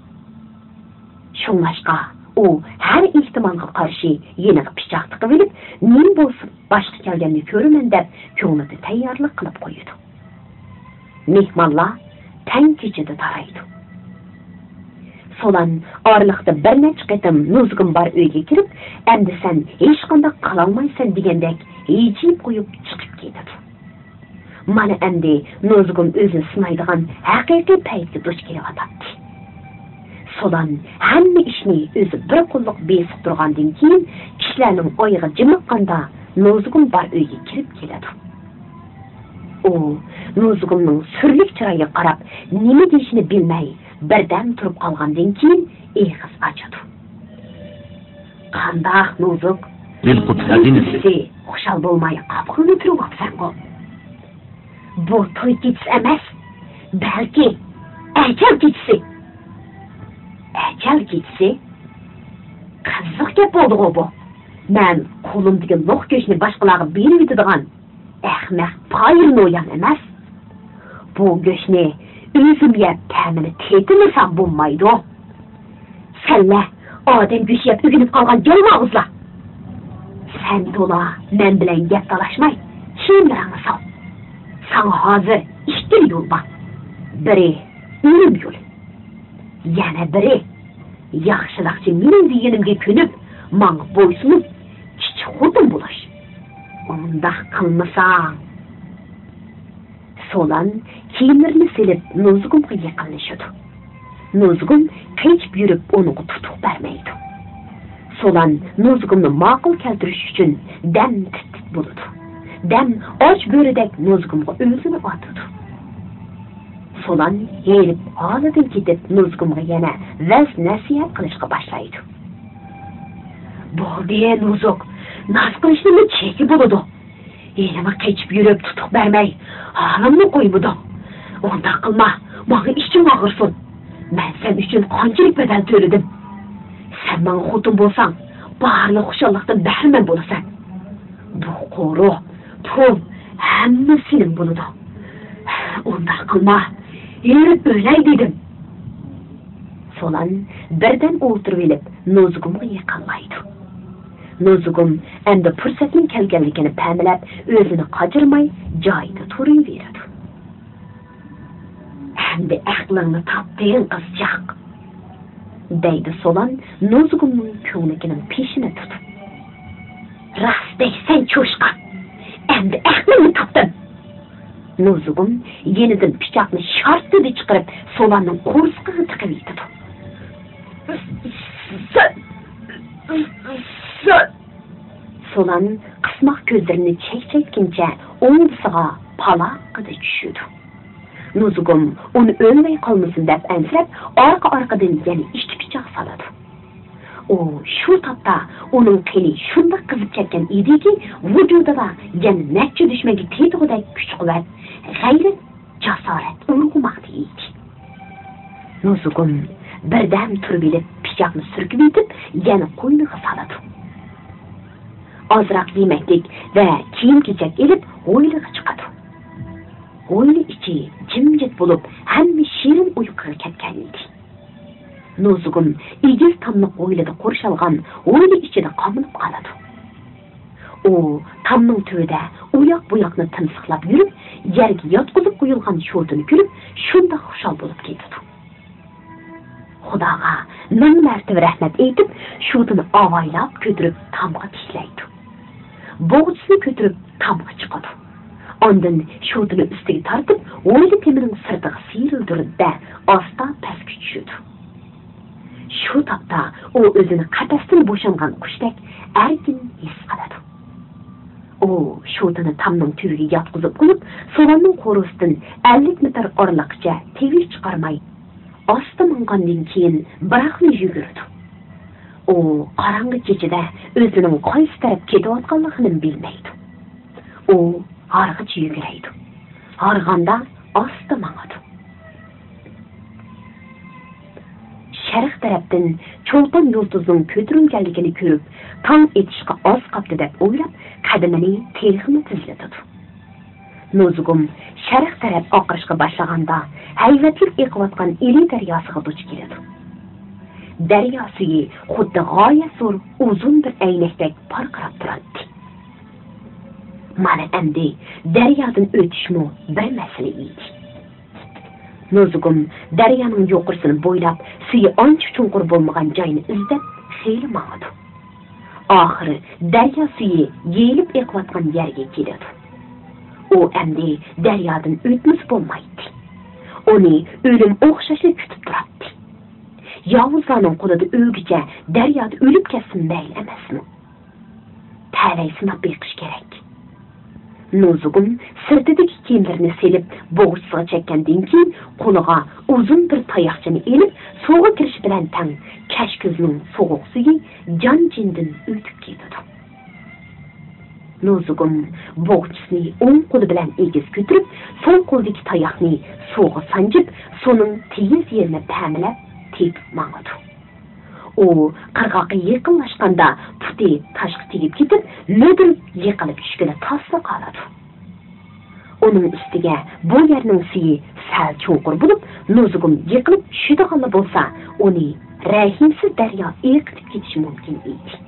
شۇڭلاشقا، ئۇ ھەر ئېھتىمالغا قارشى يېنىغا پىچاق تىقىۋېلىپ، نېمە بولسا باشقا كەلگەننى كۆرىمەن دەپ، كۆڭلىدە تەييارلىق قىلىپ قويىدۇ. مېھمانلار تەڭ كېچىدە تارايدۇ. سولان ئارىلىقتا بىر نەچچە قېتىم نوزۇگۇم بار ئۆيگە كىرىپ، ئەمدى سەن ھېچقانداق قىلالمايسەن دېگەندەك ھىجىيىپ قويۇپ چىقىپ كېتىدۇ. مانا ئەمدى نوزۇگۇم ئۆزىنى سىنايدىغان ھەقىقىي پەيتكە دۇچ كېلىۋاتاتتى. سولان ھەممە ئىشنى ئۆزى بىر قوللۇق بېسىپ تۇرغاندىن كېيىن، كىشىلەرنىڭ ئايىغى جىمىققاندا نوزۇگۇم بار ئۆيگە كىرىپ كېلىدۇ. ئۇ نوزۇگۇمنىڭ سۈرلۈك چىرايىغا قاراپ، نېمە دېيىشىنى بىلمەي، بىردەم تۇرۇپ قالغاندىن كېيىن ئېغىز ئاچىدۇ. قانداق نوزۇك؟ دىل قۇت خەزىنىسى. خۇشال بولماي قاپىقىڭنى تۈرۈۋاپسەنغۇ؟ بۇ توي كېچىسى ئەمەس، بەلكى ئەجەل كېچىسى. ئەجەل كېچىسى؟ قىزىق گەپ بولدىغۇ بۇ. مەن قولۇمدىكى لوق گۆشنى باشقىلارغا بېرىۋېتىدىغان ئەخمەق پايىر نويان ئەمەس. بۇ گۆشنى ئۆزۈم يەپ تەمىنى تېتىمىسام بولمايدۇ. سەنلەر ئادەم گۆشى يەپ ئۆگىنىپ قالغان يالماۋۇزلار. سەن تولا مەن بىلەن گەپ تالاشماي، كىيىملىرىڭنى سال. ساڭا ھازىر ئىككىلا يول بار. بىرى ئۆلۈم يولى. يەنە بىرى، ياخشىلىقچە مېنىڭ دېگىنىمگە كۆنۈپ، ماڭا بويسۇنۇپ، كىچىك خوتۇن بولۇش. ئۇنداق قىلمىساڭ. سولان كىيىملىرىنى سېلىپ، نوزۇگۇمغا يېقىنلىشىدۇ. نوزۇگۇم قېچىپ يۈرۈپ، ئۇنىڭغا تۇتۇق بەرمەيدۇ. سولان نوزۇگۇمنى ماقۇل كەلتۈرۈش ئۈچۈن دەم تىت-تىت بولىدۇ. دەم ئاچ بۆرىدەك نوزۇگۇمغا ئۆزىنى ئاتىدۇ. سولان ھېرىپ ھالىدىن كېتىپ، نوزۇگۇمغا يەنە ۋەز-نەسىھەت قىلىشقا باشلايدۇ. بولدى، نوزۇك، ناز قىلىشنىمۇ چېكى بولىدۇ. ھېلىمۇ قېچىپ يۈرۈپ تۇتۇق بەرمەي، ھالىمنى قويمىدىڭ. ئۇنداق قىلما، ماڭا ئىچىڭ ئاغرىسۇن. مەن سەن ئۈچۈن قانچىلىك بەدەل تۆلىدىم. سەن ماڭا خوتۇن بولساڭ، بارلىق خۇشاللىقتىن بەھرىمەن بولىسەن. بۇ قورۇ، پۇل، ھەممە سېنىڭ بولىدۇ. ئۇنداق قىلما، ھېرىپ ئۆلەي دېدىم. سولان بىردەم ئولتۇرۇۋېلىپ، نوزۇگۇمغا يېقىنلايدۇ. نوزۇگۇم ئەمدى پۇرسەتنىڭ كەلگەنلىكىنى پەملەپ، ئۆزىنى قاچۇرماي جايىدا تۇرۇۋېرىدۇ. ئەمدى ئەقلىڭنى تاپتىڭ، قىزچاق، دەيدۇ سولان نوزۇگۇمنىڭ كۆڭلىكىنىڭ پېشىنى تۇتۇپ. راست دەيسەن، چوشقا، ئەمدى ئەقلىمنى تاپتىم. نوزۇگۇم يېنىدىن پىچاقنى شارتتىدە چىقىرىپ، سولاننىڭ قورسىقىغا تىقىۋېتىدۇ. سەن، سەن. سولان قىسماق كۆزلىرىنى چەكچەيتكىنىچە ئوڭدىسىغا پالاققىدە چۈشىدۇ. نوزۇگۇم ئۇنى ئۆلمەي قالمىسۇن دەپ ئەنسىرەپ، ئارقا-ئارقىدىن يەنە ئىككى پىچاق سالىدۇ. ئۇ شۇ تاپتا ئۇنىڭ قېنى شۇنداق قىزىپ كەتكەن ئىدىكى، ۋۇجۇدىدا يەنە نەچچە دۈشمەنگە تېتىغۇدەك كۈچ-قۇۋۋەت، غەيرەت، جاسارەت ئۇرغۇماقتا ئىدى. نوزۇگۇم بىردەم تۇرۇۋېلىپ، پىچاقنى سۈركۈۋېتىپ، يەنە قوينىغا سالىدۇ. ئازراق يېمەكلىك ۋە كىيىم-كېچەك ئېلىپ، ھويلىغا چىقىدۇ. ھويلا ئىچى جىمجىت بولۇپ، ھەممە شېرىن ئۇيقۇغا كەتكەن ئىدى. نوزۇگۇم ئېگىز تاملىق ھويلىدا قورشالغان ھويلا ئىچىدە قامىلىپ قالىدۇ. ئۇ تامنىڭ تۈۋىدە ئۇياق-بۇياقنى تىمسىقلاپ يۈرۈپ، يەرگە ياتقۇزۇپ قويۇلغان شوتىنى كۆرۈپ، شۇنداق خۇشال بولۇپ كېتىدۇ. خۇداغا مىڭ مەرتىۋە رەھمەت ئېيتىپ، شوتىنى ئاۋايلاپ كۆتۈرۈپ تامغا تىكلەيدۇ. بوغچىسىنى كۆتۈرۈپ تامغا چىقىدۇ. ئاندىن شوتىنى ئۈستىگە تارتىپ، ھويلا تېمىنىڭ سىرتىغا سىيرىلدۇرىدۇ-دە، ئاستا پەسكە چۈشىدۇ. شۇ تاپتا ئۇ ئۆزىنى قەپەستىن بوشانغان قۇشتەك ئەركىن ھېس قىلىدۇ. ئۇ شوتىنى تامنىڭ تۈۋىگە ياتقۇزۇپ قويۇپ، سولاننىڭ قورۇسىدىن ئەللىك مېتىر ئارىلىققىچە تىۋىش چىقارماي، ئاستا ماڭغاندىن كېيىن بىراقلا يۈگۈرىدۇ. ئۇ قاراڭغۇ كېچىدە ئۆزىنىڭ قايسى تەرەپ كېتىۋاتقانلىقىنىمۇ بىلمەيدۇ. ئۇ ھارغىچە يۈگۈرەيدۇ. ھارغاندا ئاستا ماڭىدۇ. شەرق تەرەپتىن چولپان يۇلتۇزنىڭ كۆتۈرۈلگەنلىكىنى كۆرۈپ، تاڭ ئېتىشقا ئاز قاپتۇ دەپ ئويلاپ، قەدىمىنى تېخىمۇ تېزلىتىدۇ. نوزۇگۇم شەرق تەرەپ ئاقىرىشقا باشلىغاندا، ھەيۋەتلىك ئېقىۋاتقان ئىلى دەرياسىغا دۇچ كېلىدۇ. دەريا سۈيى خۇددى غايەت زور ئۇزۇن بىر ئەينەكتەك پارقىراپ تۇراتتى. مانا ئەمدى دەريادىن ئۆتۈشمۇ بىر مەسىلە ئىدى. نوزۇگۇم دەريانىڭ يۇقىرىسىنى بويلاپ، سۈيى ئانچە چوڭقۇر بولمىغان جاينى ئىزدەپ خېلى ماڭىدۇ. ئاخىرى دەريا سۈيى يېيىلىپ ئېقىۋاتقان يەرگە كېلىدۇ. ئۇ ئەمدى دەريادىن ئۆتمىسە بولمايتتى. ئۇنى ئۆلۈم ئوخشاشلا كۈتۈپ تۇراتتى. ياۋۇزلارنىڭ قولىدا ئۆلگۈچە دەريادا ئۆلۈپ كەتسىمۇ مەيلى ئەمەسمۇ؟ تەلەي سىناپ بېقىش كېرەك. نوزۇگۇم سىرتىدىكى كىيىملىرىنى سېلىپ، بوغچىسىغا چەككەندىن كېيىن، قولىغا ئۇزۇن بىر تاياقچىنى ئېلىپ، سۇغا كىرىشى بىلەن تەڭ كەچكۈزنىڭ سوغۇق سۈيى جان-جېنىدىن ئۆتۈپ كېتىدۇ. نوزۇگۇم بوغچىسىنى ئوڭ قولى بىلەن ئېگىز كۆتۈرۈپ، سول قولىدىكى تاياقنى سۇغا سانجىپ، سۇنىڭ تېيىز يېرىنى پەمىلەپ تېپىپ ماڭىدۇ. ئۇ قىرغاققا يېقىنلاشقاندا پۇتى تاشقا تېگىپ كېتىپ، مۈدۈرۈپ يىقىلىپ چۈشكىلى تاسلا قالىدۇ. ئۇنىڭ ئۈستىگە بۇ يەرنىڭ سۈيى سەل چوڭقۇر بولۇپ، نوزۇگۇم يىقىلىپ چۈشىدىغانلا بولسا، ئۇنى رەھىمسىز دەريا ئېقىتىپ كېتىشى مۇمكىن ئىدى.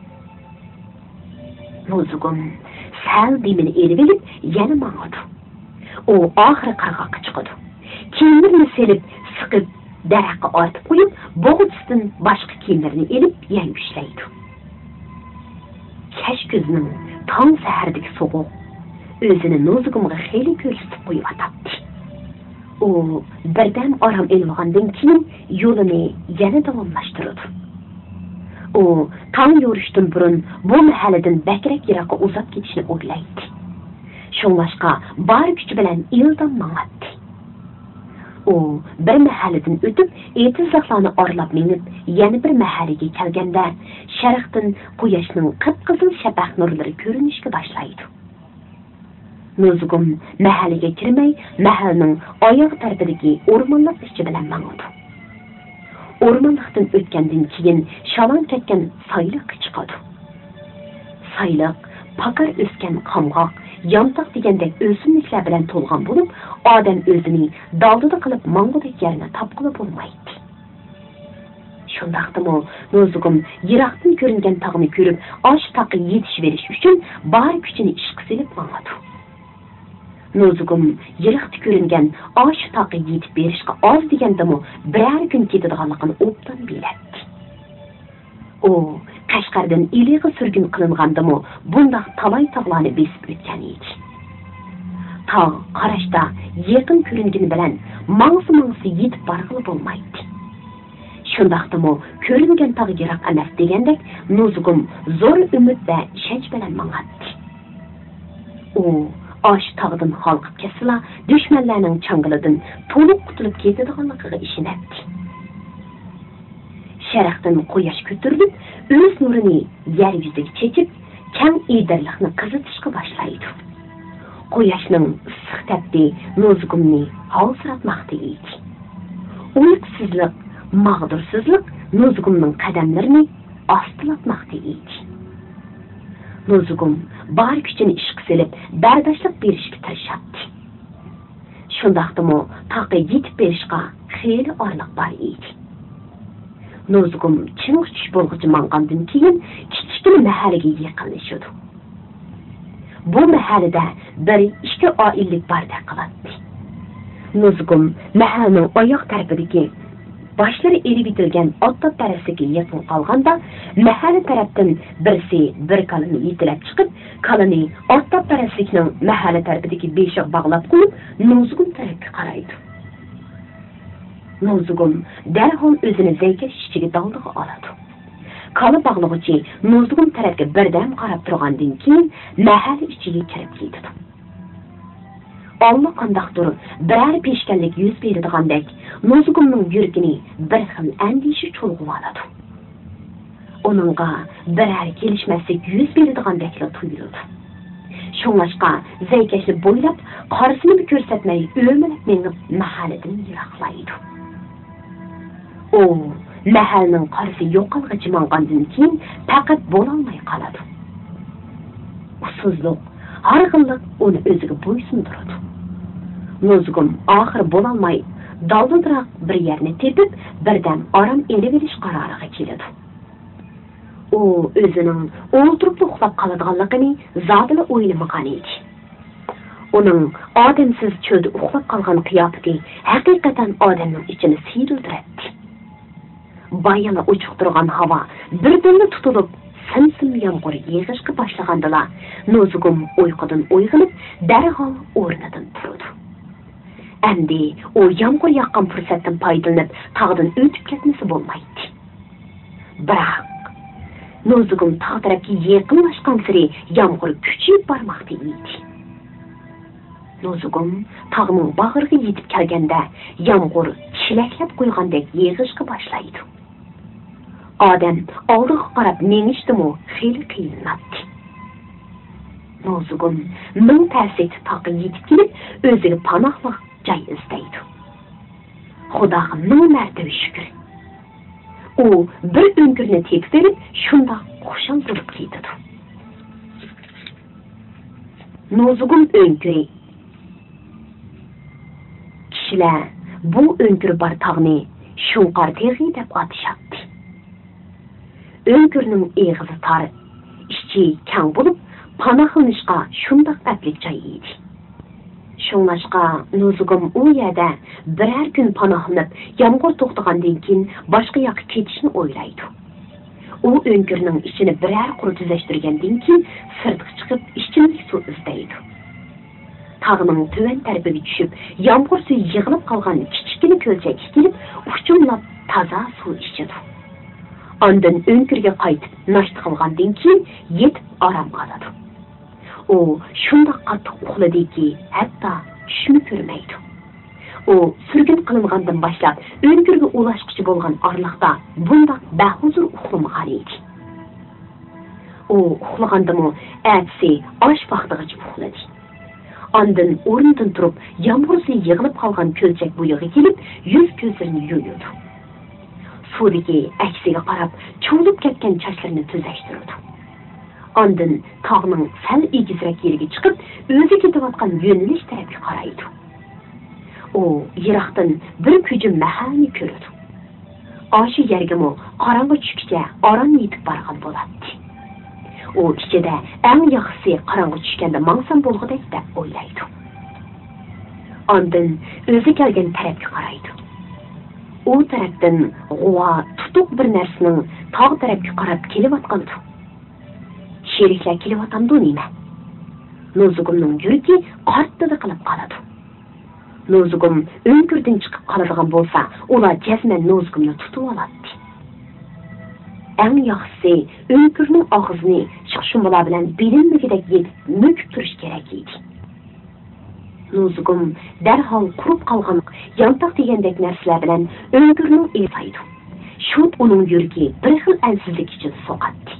نوزۇگۇم سەل دېمىنى ئېلىۋېلىپ، يەنە ماڭىدۇ. ئۇ ئاخىرى قىرغاققا چىقىدۇ. كىيىملىرىنى سېلىپ، سىقىپ، دەرەخكە ئارتىپ قويۇپ، بوغچىسىدىن باشقا كىيىملىرىنى ئېلىپ يەڭگۈشلەيدۇ. كەچ كۈزنىڭ تاڭ سەھەردىكى سوغۇق ئۆزىنى نوزۇگۇمغا خېلى كۆرسىتىپ قويۇۋاتاتتى. ئۇ بىردەم ئارام ئېلىۋالغاندىن كېيىن يولىنى يەنە داۋاملاشتۇرىدۇ. ئۇ تاڭ يورۇشتىن بۇرۇن بۇ مەھەللىدىن بەكرەك يىراققا ئۇزاپ كېتىشنى ئويلايتتى. شۇڭلاشقا بار كۈچى بىلەن ئىلدام ماڭاتتى. ئۇ بىر مەھەللىدىن ئۆتۈپ، ئېتىزلىقلارنى ئارىلاپ مېڭىپ، يەنە بىر مەھەللىگە كەلگەندە، شەرقتىن قۇياشنىڭ قىپقىزىل شەپەق نۇرلىرى كۆرۈنۈشكە باشلايدۇ. نۇزۇگۇم مەھەللىگە كىرمەي، مەھەللىنىڭ ئاياغ تەرىپىدىكى ئورمانلىق ئىچى بىلەن ماڭىدۇ. ئورمانلىقتىن ئۆتكەندىن كېيىن، شالاڭ كەتكەن سايلىققا چىقىدۇ. سايلىق پاكار ئۆسكەن قامغاق، يانتاق دېگەندەك ئۆسۈملۈكلەر بىلەن تولغان بولۇپ، ئادەم ئۆزىنى دالدىدا قىلىپ ماڭغۇدەك يەرنى تاپقىلى بولمايتتى. شۇنداقتىمۇ نۇزۇگۇم يىراقتىن كۆرۈنگەن تاغنى كۆرۈپ، ئاشۇ تاغقا يېتىشىۋېلىش ئۈچۈن بار كۈچىنى ئىشقا سېلىپ ماڭىدۇ. نۇزۇگۇم يىراقتا كۆرۈنگەن ئاشۇ تاغقا يېتىپ بېرىشقا ئاز دېگەندىمۇ بىرەر كۈن كېتىدىغانلىقىنى ئوبدان بىلەتتى. ئۇ قەشقەردىن ئىلىغا سۈرگۈن قىلىنغاندىمۇ بۇنداق تالاي تاغلارنى بېسىپ ئۆتكەن ئىدى. تاغ قاراشتا يېقىن كۆرۈنگىنى بىلەن ماڭسا-ماڭسا يېتىپ بارغىلى بولمايتتى. شۇنداقتىمۇ كۆرۈنگەن تاغ يىراق ئەمەس دېگەندەك نۇزۇگۇم زور ئۈمىد ۋە ئىشەنچ بىلەن ماڭاتتى. ئۇ ئاشۇ تاغدىن ھالقىپ كەتسىلا، دۈشمەنلەرنىڭ چاڭگىلىدىن تولۇق قۇتۇلۇپ كېتىدىغانلىقىغا ئىشىنەتتى. شەرقتىن قۇياش كۆتۈرۈلۈپ، ئۆز نۇرىنى يەر يۈزىگە چېچىپ، كەڭ ئېدىرلىقنى قىزىتىشقا باشلايدۇ. قۇياشنىڭ ئىسسىق تەپتى نۇزۇگۇمنى ھالسىراتماقتا ئىدى. ئۇيقۇسىزلىق، ماغدۇرسىزلىق نۇزۇگۇمنىڭ قەدەملىرىنى ئاستىلاتماقتا ئىدى. نۇزۇگۇم بار كۈچىنى ئىشقا سېلىپ، بەرداشلىق بېرىشكە تىرىشاتتى. شۇنداقتىمۇ تاغقا يېتىپ بېرىشقا خېلى ئارىلىق بار ئىدى. نۇزۇگۇم چىڭ چۈش بولغۇچە ماڭغاندىن كېيىن، كىچىككىنە مەھەللىگە يېقىنلىشىدۇ. بۇ مەھەللىدە بىر ئىككى ئائىلىلىك باردەك قىلاتتى. نۇزۇگۇم مەھەللىنىڭ ئاياغ تەرىپىدىكى باشلىرى ئېلىۋېتىلگەن ئاپتاپپەرەسلىككە يېقىن قالغاندا، مەھەللە تەرەپتىن بىرسى بىر كالىنى يېتىلەپ چىقىپ، كالىنى ئاپتاپپەرەسلىكنىڭ مەھەللە تەرىپىدىكى بېشىغا باغلاپ قويۇپ، نۇزۇگۇم تەرەپكە قارايدۇ. نۇزۇگۇم دەرھال ئۆزىنى زەيكەش ئىچىگە دالدىغا ئالىدۇ. كالا باغلىغۇچى نۇزۇگۇم تەرەپكە بىردەم قاراپ تۇرغاندىن كېيىن، مەھەللە ئىچىگە كىرىپ كېتىدۇ. ئاللىقانداقتۇر بىرەر پېشكەللىك يۈز بېرىدىغاندەك، نۇزۇگۇمنىڭ يۈرىكىنى بىر خىل ئەندىشە چۇلغىۋالىدۇ. ئۇنىڭغا بىرەر كېلىشمەسلىك يۈز بېرىدىغاندەكلا تۇيۇلىدۇ. شۇڭلاشقا زەيكەشنى بويلاپ، قارىسىنىمۇ كۆرسەتمەي ئۆمىلەپ مېڭىپ، مەھەللىدىن يىراقلايدۇ. ئۇ مەھەللىنىڭ قارىسى يوقالغىچە ماڭغاندىن كېيىن، پەقەت بولالماي قالىدۇ. ئۇسسۇزلۇق، ھارغىنلىق ئۇنى ئۆزىگە بويسۇندۇرىدۇ. نۇزۇگۇم ئاخىرى بولالماي، دالدىدىراق بىر يەرنى تېپىپ، بىردەم ئارام ئېلىۋېلىش قارارىغا كېلىدۇ. ئۇ ئۆزىنىڭ ئولتۇرۇپلا ئۇخلاپ قالىدىغانلىقىنى زادىلا ئويلىمىغان ئىدى. ئۇنىڭ ئادەمسىز چۆلدە ئۇخلاپ قالغان قىياپىتى ھەقىقەتەن ئادەمنىڭ ئىچىنى سىيرىلدۈرەتتى. بايىلا ئوچۇق تۇرغان ھاۋا بىردىنلا تۇتۇلۇپ، سىم-سىم يامغۇر يېغىشقا باشلىغاندىلا، نۇزۇگۇم ئۇيقۇدىن ئويغىنىپ، دەرھال ئورنىدىن تۇرىدۇ. ئەمدى ئۇ يامغۇر ياغقان پۇرسەتتىن پايدىلىنىپ، تاغدىن ئۆتۈپ كەتمىسە بولمايتتى. بىراق، نۇزۇگۇم تاغ تەرەپكە يېقىنلاشقانسېرى يامغۇر كۈچىيىپ بارماقتا ئىدى. نۇزۇگۇم تاغنىڭ باغرىغا يېتىپ كەلگەندە، يامغۇر چېلەكلەپ قۇيغاندەك يېغىشقا باشلايدۇ. ئادەم ئالدىغا قاراپ مېڭىشتىمۇ خېلى قىينىلاتتى. نۇزۇگۇم مىڭ تەسلىكتە تاغقا يېتىپ كېلىپ، ئۆزىگە پاناھلىق جاي ئىزدەيدۇ. خۇداغا مىڭ مەرتىۋە شۈكۈر. ئۇ بىر ئۆڭكۈرنى تېپىۋېلىپ، شۇنداق خۇشال بولۇپ كېتىدۇ. نۇزۇگۇم ئۆڭكۈرى. كىشىلەر بۇ ئۆڭكۈر بار تاغنى شۇڭقار تېغى دەپ ئاتىشاتتى. ئۆڭكۈرنىڭ ئېغىزى تار، ئىچى كەڭ بولۇپ، پاناھلىنىشقا شۇنداق ئەپلىك جاي ئىدى. شۇڭلاشقا نۇزۇگۇم ئۇ يەردە بىرەر كۈن پاناھلىنىپ، يامغۇر توختىغاندىن كېيىن باشقا ياققا كېتىشنى ئويلايدۇ. ئۇ ئۆڭكۈرنىڭ ئىچىنى بىرەر قۇر تۈزەشتۈرگەندىن كېيىن، سىرتقا چىقىپ، ئىچىملىك سۇ ئىزدەيدۇ. تاغنىڭ تۆۋەن تەرىپىگە چۈشۈپ، يامغۇر سۈيى يىغىلىپ قالغان كىچىككىنە كۆلچەككە كېلىپ، ئۇچۇملاپ تازا سۇ ئىچىدۇ. ئاندىن ئۆڭكۈرگە قايتىپ، ناشتا قىلغاندىن كېيىن يېتىپ ئارام ئالىدۇ. ئۇ شۇنداق قاتتىق ئۇخلىدىكى، ھەتتا چۈشمۇ كۆرمەيدۇ. ئۇ سۈرگۈن قىلىنغاندىن باشلاپ ئۆڭكۈرگە ئۇلاشقۇچە بولغان ئارىلىقتا بۇنداق بەھۇزۇر ئۇخلىمىغان ئىدى. ئۇ ئۇخلىغاندىمۇ ئەتىسى ئاش ۋاقتىغىچە ئۇخلىدى. ئاندىن ئورنىدىن تۇرۇپ، يامغۇرسى يىغىلىپ قالغان كۆلچەك بويىغا كېلىپ، يۈز-كۆزلىرىنى يۇيىدۇ. سۇدىكى ئەكسىگە قاراپ چۇۋۇلۇپ كەتكەن چاچلىرىنى تۈزەشتۈرىدۇ. ئاندىن تاغنىڭ سەل ئېگىزرەك يېرىگە چىقىپ، ئۆزى كېتىۋاتقان يۆنىلىش تەرەپكە قارايدۇ. ئۇ يىراقتىن بىر كۈجۈم مەھەلنى كۆرىدۇ. ئاشۇ يەرگىمۇ قاراڭغۇ چۈشكىچە ئاران يېتىپ بارغان بولاتتى. ئۇ ئىچىدە، «ئەڭ ياخشىسى قاراڭغۇ چۈشكەندە ماڭسام بولغۇدەك» دەپ ئويلايدۇ. ئاندىن ئۆزى كەلگەن تەرەپكە قارايدۇ. ئۇ تەرەپتىن غۇۋا، تۇتۇق بىر نەرسىنىڭ تاغ تەرەپكە قاراپ كېلىۋاتقانىدۇ. چېرىكلەر كېلىۋاتامدۇ نېمە؟ نوزۇگۇمنىڭ يۈرىكى قارتتىدە قىلىپ قالىدۇ. نوزۇگۇم ئۆڭكۈردىن چىقىپ قالىدىغان بولسا، ئۇلار جەزمەن نوزۇگۇمنى تۇتۇۋالاتتى. ئەڭ ياخشىسى، ئۆڭكۈرنىڭ ئاغزىنى شۇمبۇلار بىلەن بىلىنمىگۈدەك يېپىپ مۆكۈپ تۇرۇش كېرەك ئىدى. نوزۇگۇم دەرھال قۇرۇپ قالغان يانتاق دېگەندەك نەرسىلەر بىلەن ئۆڭكۈرنىڭ ئېغىزىنى. شۇ ئۇنىڭ يۈرىكى بىر خىل ئەنسىزلىك ئىچىدە سوقاتتى.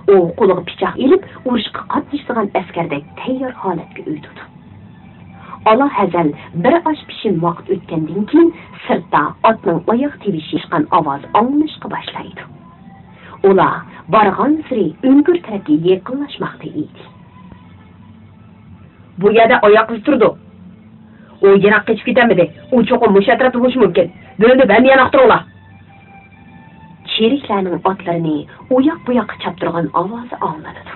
ئۇ قولىغا پىچاق ئېلىپ، ئۇرۇشقا قاتنىشىدىغان ئەسكەردەك تەييار ھالەتكە ئۆتىدۇ. ئالا ھەزەل بىر ئاش پىشىم ۋاقىت ئۆتكەندىن كېيىن، سىرتتا ئاتنىڭ ئاياغ تىۋىشى چىققان ئاۋاز ئاڭلىنىشقا باشلايدۇ. ئۇلار بارغانسېرى ئۆڭكۈر تەرەپكە يېقىنلاشماقتا ئىدى. بۇ يەردە ئاياق ئىزى تۇرىدۇ. ئۇ يىراق قېچىپ كېتەلمىدى. ئۇ چوقۇم مۇشۇ ئەتراپتا بولۇشى مۇمكىن. بۆلۈنۈپ ھەممە يەرنى ئاختۇرۇڭلار. چېرىكلەرنىڭ ئاتلىرىنى ئۇياق-بۇياققا چاپتۇرغان ئاۋازى ئاڭلىنىدۇ.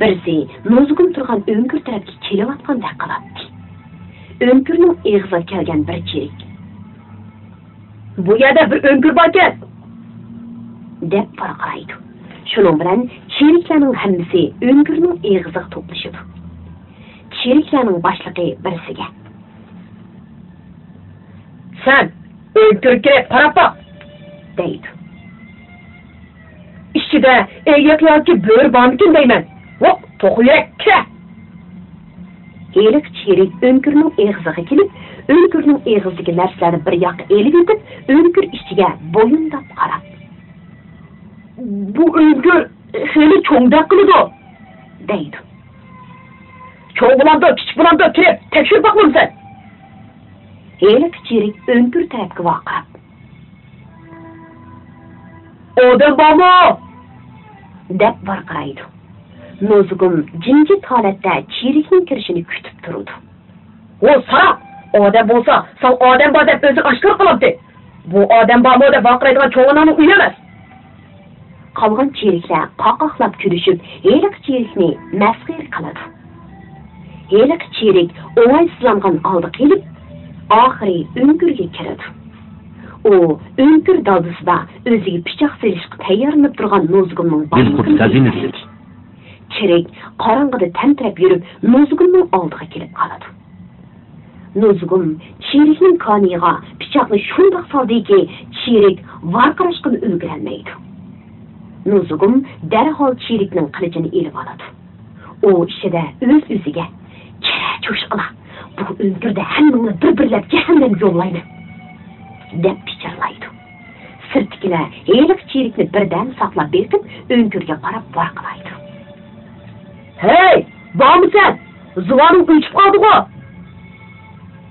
بىرسى نوزۇگۇم تۇرغان ئۆڭكۈر تەرەپكە كېلىۋاتقاندەك قىلاتتى. ئۆڭكۈرنىڭ ئېغىزىغا كەلگەن بىر چېرىك، «بۇ يەردە بىر ئۆڭكۈر باركەن!» دەپ ۋارقىرايدۇ. شۇنىڭ بىلەن چېرىكلەرنىڭ ھەممىسى ئۆڭكۈرنىڭ ئېغىزىغا توپلىشىدۇ. چېرىكلەرنىڭ باشلىقى بىرسىگە، «سەن ئۆڭكۈرگە كىرىپ قاراپ باق!» دەيدۇ. «ئىچىدە ئېيىق ياكى بۆرە بارمىكىن دەيمەن. ۋاق، توخۇ يۈرەك، كىرە!» ھېلىقى چېرىك ئۆڭكۈرنىڭ ئېغىزىغا كېلىپ، ئۆڭكۈرنىڭ ئېغىزىدىكى نەرسىلەرنى بىر ياققا ئېلىۋېتىپ، ئۆڭكۈر ئىچىگە بويۇنداپ قاراپ، «بۇ ئۆڭكۈر خېلى چوڭدەك قىلىدۇ» دەيدۇ. «چوڭ بولامدۇ، كىچىك بولامدۇ، كىرىپ تەكشۈرۈپ باقمامسەن؟» ھېلىقى چېرىك ئۆڭكۈر تەرەپكە ۋارقىراپ، «ئادەم بارمۇ؟» دەپ ۋارقىرايدۇ. نوزۇگۇم جىمجىت ھالەتتە چېرىكنىڭ كىرىشىنى كۈتۈپ تۇرىدۇ. «ھو، ساراڭ! ئادەم بولسا، ساڭا ئادەم بار دەپ ئۆزىنى ئاشكارا قىلامتى؟ بۇ ئادەم بارمۇ دەپ ۋارقىرايدىغان چوڭ ئاناڭنىڭ ئۆيى ئەمەس.» قالغان چېرىكلەر قاقاقلاپ كۈلۈشۈپ، ھېلىقى چېرىكنى مەسخىرە قىلىدۇ. ھېلىقى چېرىك ئوڭايسىزلانغان ھالدا قېلىپ، ئاخىرى ئۆڭكۈرگە كىرىدۇ. ئۇ ئۆڭكۈر دالدىسىدا ئۆزىگە پىچاق سېلىشقا تەييارلىنىپ تۇرغان نوزۇگۇمنىڭ بىلقۇت باشلىقىنى خەزىنىسى. كۆرىدۇ. چېرىك قاراڭغۇدا تەمتىرەپ يۈرۈپ، نوزۇگۇمنىڭ ئالدىغا كېلىپ قالىدۇ. نوزۇگۇم چېرىكنىڭ كانىيىغا پىچاقنى شۇنداق سالدىكى، چېرىك ۋارقىراشقىمۇ ئۈلگۈرەلمەيدۇ. نوزۇگۇم دەرھال چېرىكنىڭ قىلىچىنى ئېلىۋالىدۇ. ئۇ ئىچىدە ئۆز-ئۆزىگە، «كىرە چوشقىلار، بۇ ئۆڭكۈردە ھەممىڭلارنى بىر-بىرلەپ جەھەننەمگە يوللايمەن» دەپ پىچىرلايدۇ. سىرتتىكىلەر ھېلىقى چېرىكنى بىردەم ساقلاپ بېقىپ، ئۆڭكۈرگە قاراپ ۋارقىرايدۇ. «ھەي، بارمۇسەن؟ زۇۋانىڭ ئۆچۈپ قالدىغۇ!»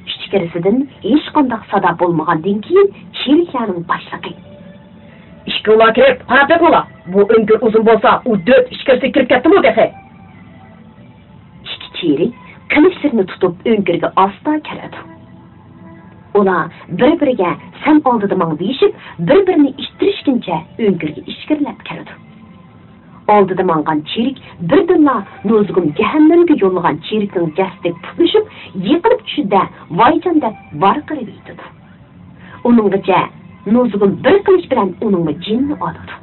ئىچكىرىسىدىن ھېچقانداق سادا بولمىغاندىن كېيىن، چېرىكلەرنىڭ باشلىقى، «ئىككىڭلار كىرىپ قاراپ بېقىڭلار، بۇ ئۆڭكۈر ئۇزۇن بولسا، ئۇ دۆت ئىچكىرىسىگە كىرىپ كەتتىمۇ تېخى.» ئىككى چېرىك قىلىچلىرىنى تۇتۇپ ئۆڭكۈرگە ئاستا كىرىدۇ. ئۇلار بىر-بىرىگە سەن ئالدىدا ماڭ دېيىشىپ، بىر-بىرىنى ئىتتىرىشكىنىچە ئۆڭكۈرگە ئىچكىرىلەپ كىرىدۇ. ئالدىدا ماڭغان چېرىك بىردىنلا نوزۇگۇم جەھەننەمگە يوللىغان چېرىكنىڭ جەسىتىگە پۇتلىشىپ، يىقىلىپ چۈشىدۇ-دە، ۋايجان دەپ ۋارقىرىۋېتىدۇ. ئۇنىڭغىچە نوزۇگۇم بىر قىلىچ بىلەن ئۇنىڭمۇ جېنىنى ئالىدۇ.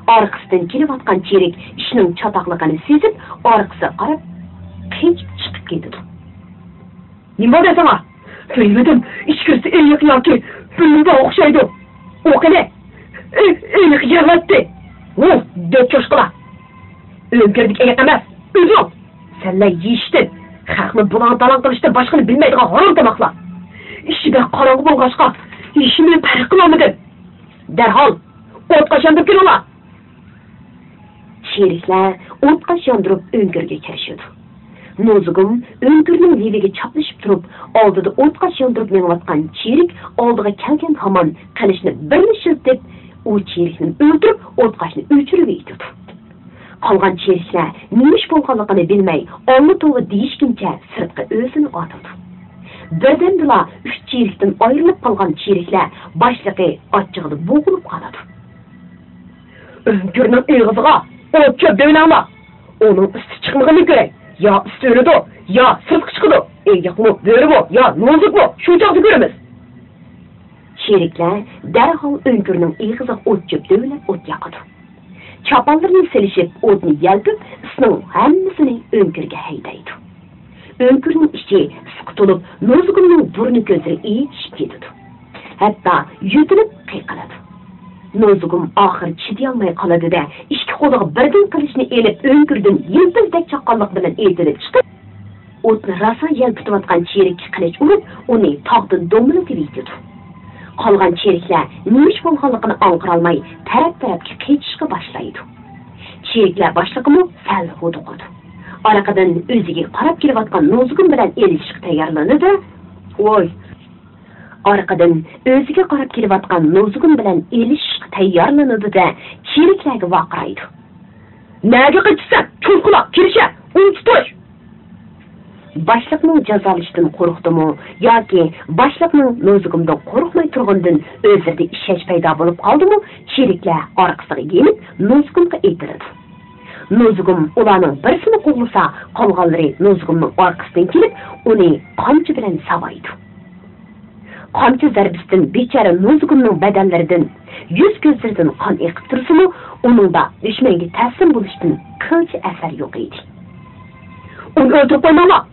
ئارقىسىدىن كېلىۋاتقان چېرىك ئىشنىڭ چاتاقلىقىنى سېزىپ، ئارقىسىغا قاراپ قېچىپ چىقىپ كېتىدۇ. «نېمە بولدى ساڭا؟» «بىلمىدىم، ئىچكىرىسى ئېيىق ياكى بۆرە ئوخشايدۇ. ئۇ قېنى؟ ئېيىق يىغلاتتى.» «ھۇ، دۆت چوشقىلار! ئۆڭكۈردىكى ئېيىق ئەمەس، ئۆزۈڭ! سەنلەر يېيىشتىن، خەقنى بۇلاڭ-تالاڭ قىلىشتىن باشقىنى بىلمەيدىغان ھارامتاماقلار! ئىچى بەك قاراڭغۇ بولغاچقا، ھېچنېمىنى پەرق قىلالمىدىم. دەرھال ئوتقاش ياندۇرۇپ كېلىڭلار! چېرىكلەر ئوتقاش ياندۇرۇپ ئۆڭكۈرگە كىرىشىدۇ. نوزۇگۇم ئۆڭكۈرنىڭ لېۋىگە چاپلىشىپ تۇرۇپ، ئالدىدا ئوتقاش ياندۇرۇپ مېڭىۋاتقان چېرىك ئالدىغا كەلگەن ھامان قىلىچنى بىرلا شىلتىپ، ئۇ چېرىكنى ئۆلتۈرۈپ، ئوتقاشنى ئۆچۈرۈۋېتىدۇ. قالغان چېرىكلەر نېمە ئىش بولغانلىقىنى بىلمەي، ئاللا توۋا دېيىشكىنچە سىرتقا ئۆزىنى ئاتىدۇ. بىردەمدىلا ئۈچ چېرىكتىن ئايرىلىپ قالغان چېرىكلەر باشلىقى ئاچچىقىدا بوغۇلۇپ قالىدۇ. ئۆڭكۈرنىڭ ئېغىزىغا ئوت چۆپ دېۋىلەڭلار! ئۇنىڭ ئۈستى چىقمىغىنىنى كۆرەي! يا ئۈستى ئۆلىدۇ، يا سىرتقا چىقىدۇ. ئېيىقمۇ، بۆرىمۇ يا نوزۇكمۇ، شۇ چاغدا كۆرىمىز! چېرىكلەر دەرھال ئۆڭكۈرنىڭ ئېغىزىغا ئوت چۆپ دۆۋىلەپ ئوت ياقىدۇ. چاپانلىرىنى سېلىشىپ، ئوتنى يەلپۈپ، ئىسنىڭ ھەممىسىنى ئۆڭكۈرگە ھەيدەيدۇ. ئۆڭكۈرنىڭ ئىچى ئىسقا تولۇپ، نوزۇگۇمنىڭ بۇرنى كۆزلىرى ئېچىشىپ كېتىدۇ. ھەتتا يۆتىلىپ قىيقىرىدۇ. نوزۇگۇم ئاخىرى چىدىيالماي قالىدۇ-دە، ئىككى قولىغا بىردىن قىلىچنى ئېلىپ، ئۆڭكۈردىن يىلپىزدەك چاققانلىق بىلەن ئېتىلىپ چىقىپ، ئوتنى راسا يەلپۈتۈۋاتقان چېرىككە قىلىچ ئۇرۇپ، ئۇنى تاغدىن دومىلىتىۋېتىدۇ. قالغان چېرىكلەر نېمە ئىش بولغانلىقىنى ئاڭقىرالماي، تەرەپ-تەرەپكە قېچىشقا باشلايدۇ. چېرىكلەر باشلىقىمۇ سەل ھودۇقىدۇ. ئارقىدىن ئۆزىگە قاراپ كېلىۋاتقان نوزۇگۇم بىلەن ئېلىشىشقا تەييارلىنىدۇ. ۋوي! ئارقىدىن ئۆزىگە قاراپ كېلىۋاتقان نوزۇگۇم بىلەن ئېلىشىشقا تەييارلىنىدۇ-دە، چېرىكلەرگە ۋارقىرايدۇ. نەگە قېچىسەن، چوڭ قۇلاق، كىرىشە، ئۇنى تۇتۇش! باشلىقنىڭ جازالىشىدىن قورقتىمۇ ياكى باشلىقنىڭ نوزۇگۇمدىن قورقماي تۇرغىنىدىن ئۆزلىرىدە ئىشەنچ پەيدا بولۇپ قالدىمۇ، چېرىكلەر ئارقىسىغا يېنىپ، نوزۇگۇمغا ئېتىلىدۇ. نوزۇگۇم ئۇلارنىڭ بىرسىنى قوغلىسا، قالغانلىرى نوزۇگۇمنىڭ ئارقىسىدىن كېلىپ، ئۇنى قامچا بىلەن ساۋايدۇ. قامچا زەربىسىدىن بىچارە نوزۇگۇمنىڭ بەدەنلىرىدىن، يۈز-كۆزلىرىدىن قان ئېقىپ تۇرسىمۇ، ئۇنىڭدا دۈشمەنگە تەسلىم بولۇشتىن قىلچە ئەسەر يوق ئىدى. ئۇنى ئۆلتۈرۈپ قويماڭلار!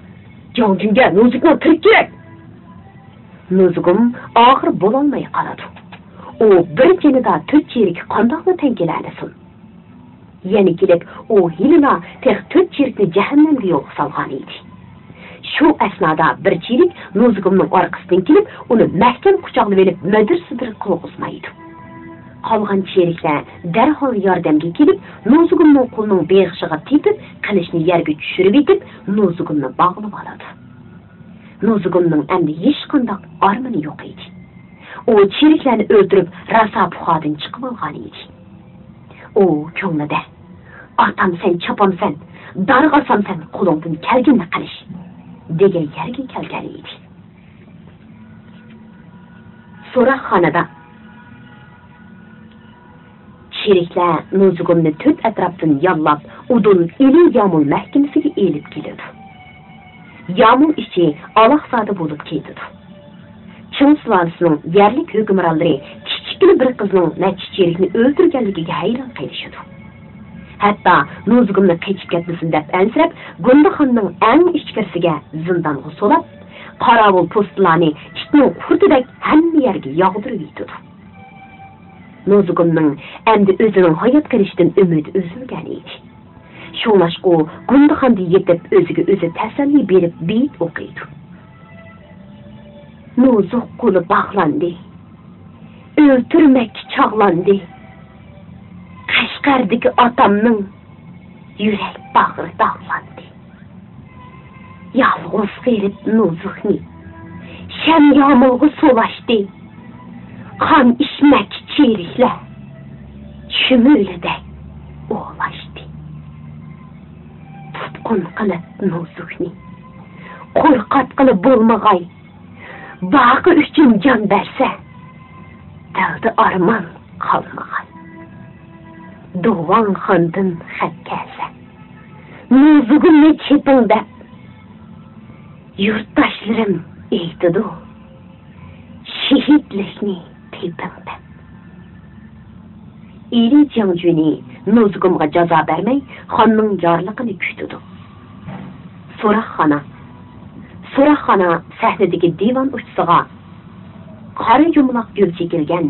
جاڭجۈنگە نوزۇگۇمنىڭ تىرىكى كېرەك! نوزۇگۇم ئاخىرى بولالماي قالىدۇ. ئۇ بىر جېنىدا تۆت چېرىككە قانداقمۇ تەڭ كېلەلىسۇن؟ يەنە كېلىپ، ئۇ ھېلىلا تېخى تۆت چېرىكنى جەھەننەمگە يولغا سالغان ئىدى. شۇ ئەسنادا بىر چېرىك نوزۇگۇمنىڭ ئارقىسىدىن كېلىپ، ئۇنى مەھكەم قۇچاقلىۋېلىپ، مىدىر-سىدىر قىلغۇزمايدۇ. قالغان چېرىكلەر دەرھال ياردەمگە كېلىپ، نوزۇگۇمنىڭ قولىنىڭ بېغىشىغا تېپىپ، قىلىچنى يەرگە چۈشۈرۈۋېتىپ، نوزۇگۇمنى باغلىۋالىدۇ. نوزۇگۇمنىڭ ئەمدى ھېچقانداق ئارمىنى يوق ئىدى. ئۇ چېرىكلەرنى ئۆلتۈرۈپ، راسا پۇخادىن چىقىۋالغان ئىدى. ئۇ كۆڭلىدە، «ئاتامسەن، چاپامسەن، دارغا ئاسامسەن، قولۇڭدىن كەلگىنىنى قىلىش» دېگەن يەرگە كەلگەن ئىدى. سوراقخانىدا چېرىكلەر نوزۇگۇمنى تۆت ئەتراپتىن ياللاپ، ئۇدۇل ئىلى يامۇل مەھكىمىسىگە ئېلىپ كېلىدۇ. يامۇل ئىچى ئالاقزادە بولۇپ كېتىدۇ. چىڭ سۇلالىسىنىڭ يەرلىك ھۆكۈمرانلىرى كىچىككىنە بىر قىزنىڭ نەچچە چېرىكنى ئۆلتۈرگەنلىكىگە ھەيران قېلىشىدۇ. ھەتتا نوزۇگۇمنى قېچىپ كەتمىسۇن دەپ ئەنسىرەپ، گۇندىخاننىڭ ئەڭ ئىچكىرىسىگە زىندانغا سولاپ، قاراۋۇل پوستىلارنى ئىتنىڭ خۇرتىدەك ھەممە يەرگە ياغدۇرۇۋېتىدۇ. نوزۇگۇمنىڭ ئەمدى ئۆزىنىڭ ھايات قېلىشىدىن ئۈمىدى ئۈزۈلگەن ئىدى. شۇڭلاشقا ئۇ گۇندىخاندا يېتىپ، ئۆزىگە ئۆزى تەسەللى بېرىپ بېيىت ئوقۇيدۇ. نوزۇق قولى باغلاندى. ئۆلتۈرمەككە چاغلاندى. قەشقەردىكى ئاتامنىڭ يۈرەك باغرى داغلاندى. يالغۇز غېرىب نوزۇكنى شەم يامۇلغا سولاشتى. قان ئىچمەككە چېرىكلەر چۈمۈلىدەك ئولاشتى. تۇتقۇن قىلىپ نوزۇكنى قورقۇتقىلى بولمىغاي. باقى ئۈچۈن جان بەرسە، دىلدا ئارمان قالمىغاي. دۇۋاڭخاندىن خەت كەلسە، نوزۇگۇمنى چېپىڭ دەپ، يۇرتداشلىرىم ئېيتىدۇ، شېھىتلىكنى تېپىڭ دەپ. ئىلى جياڭجۈنى نوزۇگۇمغا جازا بەرمەي، خاننىڭ يارلىقىنى كۈتىدۇ. سوراقخانا. سوراقخانا سەھنىدىكى دىۋان ئۇچىسىغا قارا يۇمىلاق گۈل چېكىلگەن،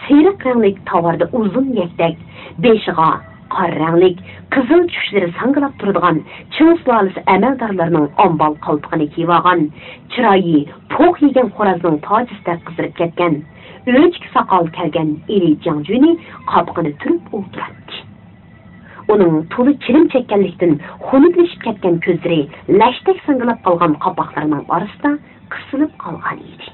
سېرىق رەڭلىك تاۋاردا ئۇزۇن يەكتەك، بېشىغا قارا رەڭلىك، قىزىل چۈشلىرى ساڭگىلاپ تۇرىدىغان چىڭ سۇلالىسى ئەمەلدارلىرىنىڭ ئامبال قالپىقىنى كىيىۋالغان، چىرايى پوق يېگەن خورازنىڭ تاجىسىدەك قىزىرىپ كەتكەن، ئۆچكە ساقال كەلگەن ئېلى جياڭجۈنى قاپىقىنى تۈرۈپ ئولتۇراتتى. ئۇنىڭ تولا چىلىم چەككەنلىكتىن خۇنۈكلىشىپ كەتكەن كۆزلىرى لەشتەك ساڭگىلاپ قالغان قاپاقلىرىنىڭ ئارىسىدا قىسىلىپ قالغان ئىدى.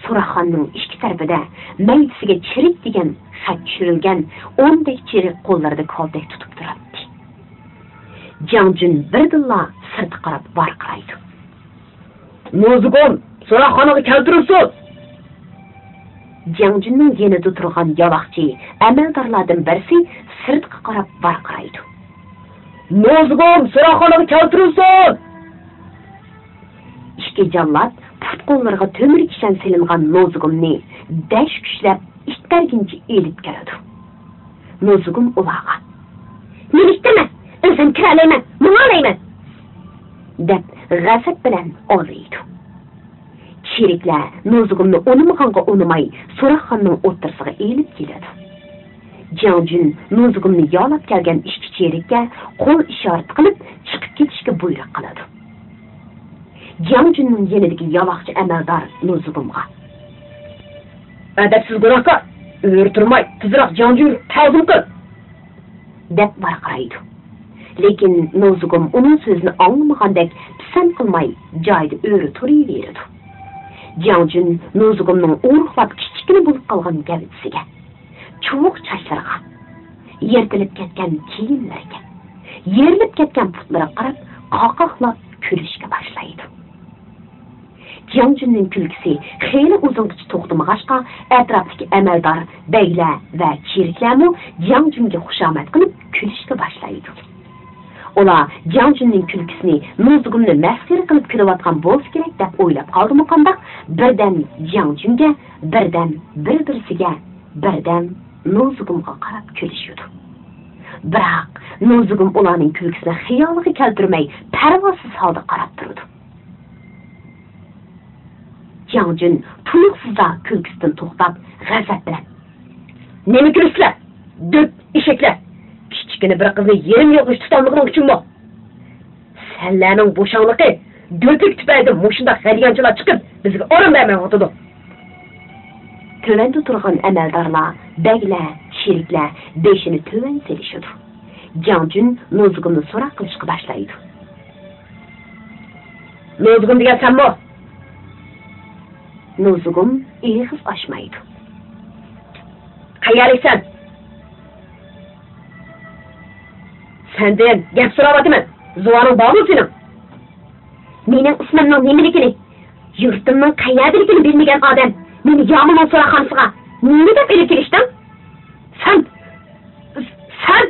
سوراقخانىنىڭ ئىككى تەرىپىدە مەيدىسىگە چېرىك دېگەن خەت چۈشۈرۈلگەن ئوندەك چېرىك قوللىرىدا كالتەك تۇتۇپ تۇراتتى. جياڭجۈن بىردىنلا سىرتقا قاراپ ۋارقىرايدۇ. نوزۇگۇم، سوراقخانىغا كەلتۈرۈلسۇن! جياڭجۈننىڭ يېنىدا تۇرغان يالاقچى ئەمەلدارلاردىن بىرسى سىرتقا قاراپ ۋارقىرايدۇ. نوزۇگۇم، سوراقخانىغا كەلتۈرۈلسۇن! ئىككى جاللات پۇت-قوللىرىغا تۆمۈر كىشەن سېلىنغان نوزۇگۇمنى دەش كۈچلەپ ئىتتەرگىنچە ئېلىپ كېلىدۇ. نوزۇگۇم ئۇلارغا، نېمە ئىتتىرىمەن؟ ئۆزۈم كىرەلەيمەن، ماڭالايمەن! دەپ غەزەپ بىلەن ئالىيدۇ. چېرىكلەر نوزۇگۇمنى ئۇنىمىغانغا ئۇنىماي، سوراقخانىنىڭ ئوتتۇرىسىغا ئېلىپ كېلىدۇ. جياڭجۈن نوزۇگۇمنى يالاپ كەلگەن ئىككى چېرىككە قول ئىشارىتى قىلىپ، چىقىپ كېتىشكە بۇيرۇق قىلىدۇ. جياڭجۈننىڭ يېنىدىكى يالاقچى ئەمەلدار نوزۇگۇمغا، ئەدەپسىز گۇناھكار، ئۆرە تۇرماي، تېزراق جياڭجۈنگە تەزىم قىل! دەپ ۋارقىرايدۇ. لېكىن نوزۇگۇم ئۇنىڭ سۆزىنى ئاڭلىمىغاندەك پىسەنت قىلماي، جايىدا ئۆرە تۇرۇۋېرىدۇ. جياڭجۈن نوزۇگۇمنىڭ ئورۇقلاپ كىچىككىنە بولۇپ قالغان گەۋدىسىگە، چۇۋۇق چاچلىرىغا، يىرتىلىپ كەتكەن كىيىملىرىگە، يېرىلىپ كەتكەن پۇتلىرىغا قاراپ قاقاقلاپ كۈلۈشكە باشلايدۇ. جياڭجۈننىڭ كۈلكىسى خېلى ئۇزۇنغىچە توختىمىغاچقا، ئەتراپتىكى ئەمەلدار، بەگلەر ۋە چېرىكلەرمۇ جياڭجۈنگە خۇشامەت قىلىپ كۈلۈشكە باشلايدۇ. ئۇلار جياڭجۈننىڭ كۈلكىسىنى نوزۇگۇمنى مەسخىرە قىلىپ كۈلۈۋاتقان بولسا كېرەك دەپ ئويلاپ قالدىمۇ قانداق، بىردەم جياڭجۈنگە، بىردەم بىر-بىرسىگە، بىردەم نوزۇگۇمغا قاراپ كۈلۈشىدۇ. بىراق نوزۇگۇم ئۇلارنىڭ كۈلكىسىنى خىيالىغا كەلتۈرمەي، پەرۋاسىز ھالدا قاراپ تۇرىدۇ. جياڭجۈن تۇيۇقسىزلا كۈلكىسىدىن توختاپ، غەزەپ بىلەن، نېمە كۈلىسىلەر؟ دۆت ئېشەكلەر! كىچىككىنە بىر قىزنى يېرىم يالغۇز تۇتالمىغىنىڭ ئۈچۈنمۇ؟ سەنلەرنىڭ بوشاڭلىقى، دۆتلۈك تۈپەيلىدىن مۇشۇنداق غەلىيانچىلار چىقىپ، بىزگە ئارام بەرمەيۋاتىدۇ. تۆۋەندە تۇرغان ئەمەلدارلار، بەگلەر، چېرىكلەر بېشىنى تۆۋەن سېلىشىدۇ. جياڭجۈن نوزۇگۇمنى سوراق قىلىشقا باشلايدۇ. نوزۇگۇم دېگەن سەنمۇ؟ نوزۇگۇم ئېغىز ئاچمايدۇ. قەيەرلىكسەن؟ سەندىن گەپ سوراۋاتىمەن. زۇۋانىڭ بارمۇ سېنىڭ؟ مېنىڭ ئىسمىمنىڭ نېمىلىكىنى، يۇرتۇمنىڭ قەيەردىلىكىنى بىلمىگەن ئادەم مېنى يامىنىڭ سوراقخانىسىغا نېمە دەپ ئېلىپ كېلىشتىڭ؟ سەن، سەن!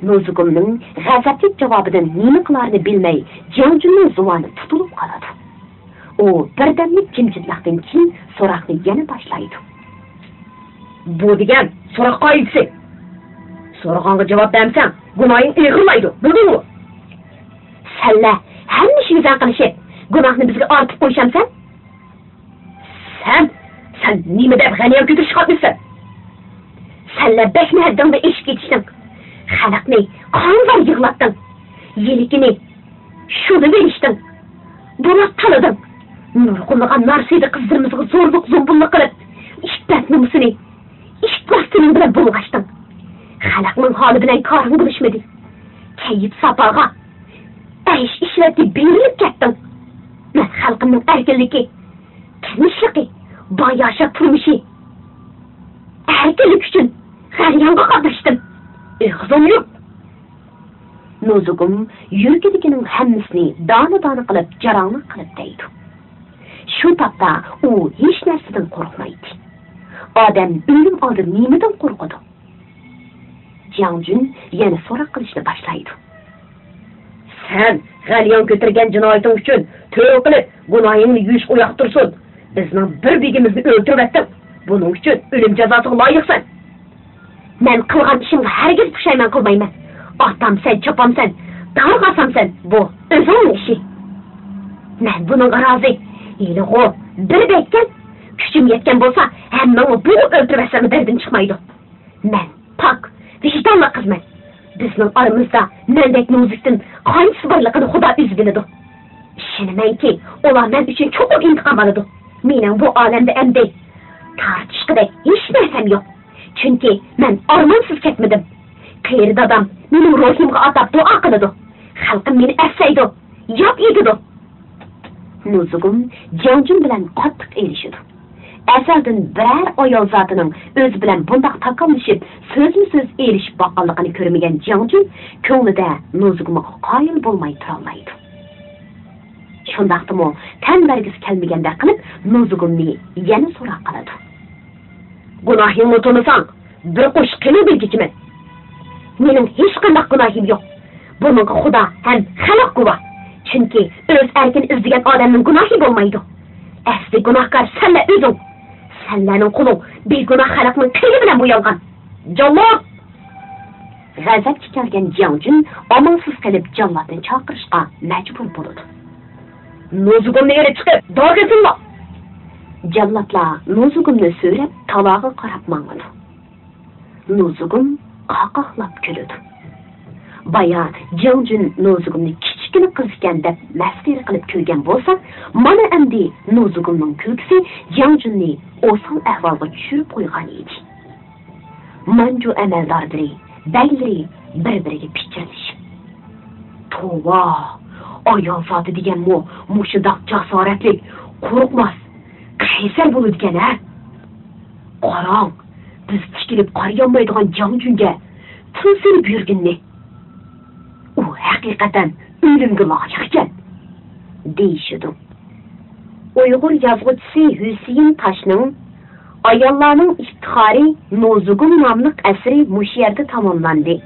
نوزۇگۇمنىڭ غەزەپلىك جاۋابىدىن نېمە قىلارىنى بىلمەي، جياڭجۈننىڭ زۇۋانى تۇتۇلۇپ قالىدۇ. ئۇ بىردەملىك جىمجىتلىقتىن كېيىن سوراقنى يەنە باشلايدۇ. بۇ دېگەن سوراق قائىدىسى. سورىغانغا جاۋاب بەرمىسەڭ، گۇناھىڭ ئېغىرلايدۇ، بىلدىڭمۇ؟ سەنلەر ھەممە ئىشىگە زەن قىلىشىپ، گۇناھنى بىزگە ئارتىپ قويۇشامسەن؟ سەن، سەن نېمە دەپ غەلىيان كۆتۈرۈشۈپ قالمىسەن؟ سەنلەر بەكمۇ ھەددىڭدىن ئېشىپ كېتىشتىڭ. خەلقنى قانزار يىغلاتتىڭ. يىلىكىنى شۇلىۋېلىشتىڭ. بولات تالىدىڭ. نۇرغۇنلىغان نارسىدە قىزلىرىمىزغا زورلۇق-زومبۇللۇق قىلىپ، ئىپپەت-نومۇسىنى ئىپلاس تىلىڭ بىلەن بۇلغاشتىڭ. خەلقنىڭ ھالى بىلەن كارىڭ بولۇشمىدى. كەيپ-ساپاغا، ئەيش-ئىشرەتكە بېرىلىپ كەتتىڭ. مەن خەلقىمنىڭ ئەركىنلىكى، تىنچلىقى، باياشات تۇرمۇشى، ئەركىنلىك ئۈچۈن غەلىيانغا قاتناشتىم. ئېغىزىڭنى يۇم! نوزۇگۇم يۈرىكىدىكىنىڭ ھەممىسىنى دانە-دانە قىلىپ، جاراڭلىق قىلىپ دەيدۇ. شۇ تاپتا ئۇ ھېچ نەرسىدىن قورقمايتتى. ئادەم ئۆلۈم ئالدىدا نېمىدىن قورقىدۇ؟ جياڭجۈن يەنە سوراق قىلىشنى باشلايدۇ. سەن غەلىيان كۆتۈرگەن جىنايىتىڭ ئۈچۈن تۆۋە قىلىپ، گۇناھىڭنى يۇيۇشقا ئۇياقتا تۇرسۇن. بىزنىڭ بىر بېگىمىزنى ئۆلتۈرۈۋەتتىڭ. بۇنىڭ ئۈچۈن ئۆلۈم جازاسىغا لايىقسەن. مەن قىلغان ئىشىمغا ھەرگىز پۇشايمان قىلمايمەن. ئاتامسەن، چاپامسەن، دارغا ئاسامسەن، بۇ ئۆزۈڭنىڭ ئىشى. مەن بۇنىڭغا رازى. ھېلىغۇ بىر بەگكەن. كۈچۈم يەتكەن بولسا، ھەممىڭنى بوغۇپ ئۆلتۈرۈۋەتسەممۇ دەردىم چىقمايدۇ. مەن پاك، ۋىجدانلىق قىزمەن. بىزنىڭ ئارىمىزدا مەندەك نوزۇكتىن قانچىسى بارلىقىنى خۇدا ئۆزى بىلىدۇ. ئىشىنىمەنكى، ئۇلار مەن ئۈچۈن چوقۇم ئىنتىقام ئالىدۇ. مېنىڭ بۇ ئالەمدە ئەمدى تارتىشقۇدەك ھېچ نەرسەم يوق. چۈنكى مەن ئارمانسىز كەتمىدىم. قېرى دادام مېنىڭ روھىمغا ئاتاپ دۇئا قىلىدۇ. خەلقىم مېنى ئەسلەيدۇ، ياد ئېتىدۇ. نۇزۇگۇم جياڭجۈن بىلەن قاتتىق ئېلىشىدۇ. ئەزەلدىن بىرەر ئايال زاتىنىڭ ئۆزى بىلەن بۇنداق تاكاملىشىپ، سۆزمۇ سۆز ئېلىشىپ باققانلىقىنى كۆرمىگەن جياڭجۈن كۆڭلىدە نۇزۇگۇمغا قايىل بولماي تۇرالمايدۇ. شۇنداقتىمۇ تەن بەرگۈسى كەلمىگەندەك قىلىپ نۇزۇگۇمنى يەنە سوراق قىلىدۇ. گۇناھىڭنى تونۇساڭ، بىر قوشۇق قېنىڭ بىلگۈچىمەن. مېنىڭ ھېچقانداق گۇناھىم يوق. بۇنىڭغا خۇدا ھەم خەلق گۇۋاھ. چۈنكى ئۆز ئەركىنى ئىزدىگەن ئادەمنىڭ گۇناھى بولمايدۇ. ئەسلى گۇناھكار سەنلەر ئۆزۈڭ. سەنلەرنىڭ قولۇڭ بىگۇناھ خەلقنىڭ قېنى بىلەن بويالغان. جاللات! غەزەپكە كەلگەن جياڭجۈن ئامالسىز قېلىپ جاللاتنى چاقىرىشقا مەجبۇر بولىدۇ. نوزۇگۇمنى ئېلىپ چىقىپ دار قىلسۇنلا! جاللاتلار نوزۇگۇمنى سۆرەپ تالاغا قاراپ ماڭىدۇ. نوزۇگۇم قاقاقلاپ كۈلىدۇ. بايا جياڭجۈن نوزۇگۇمنى كىچىككىنە قىز ئىكەن دەپ مەستىرى قىلىپ كۈلگەن بولسا، مانا ئەمدى نوزۇگۇمنىڭ كۈلكىسى جياڭجۈننى ئوسال ئەھۋالغا چۈشۈرۈپ قويغان ئىدى. مانجۇ ئەمەلدارلىرى، بەگلىرى بىر-بىرىگە پىچىرلىشىپ، توۋا، ئايال زاتى دېگەنمۇ مۇشۇنداق جاسارەتلىك، قورقماس، قەيسەر بولىدىكەن ھە! قاراڭ، بىز تىكىلىپ قارىيالمايدىغان جياڭجۈنگە تىل سېلىپ يۈرگىنىنى. ئۇ ھەقىقەتەن ئۆلۈمگە لايىق ئىكەن، دېيىشىدۇ. ئۇيغۇر يازغۇچىسى ھۈسېيىن تاشنىڭ ئاياللارنىڭ ئىپتىخارى نوزۇگۇم ناملىق ئەسىرى مۇشۇ يەردە تاماملاندى.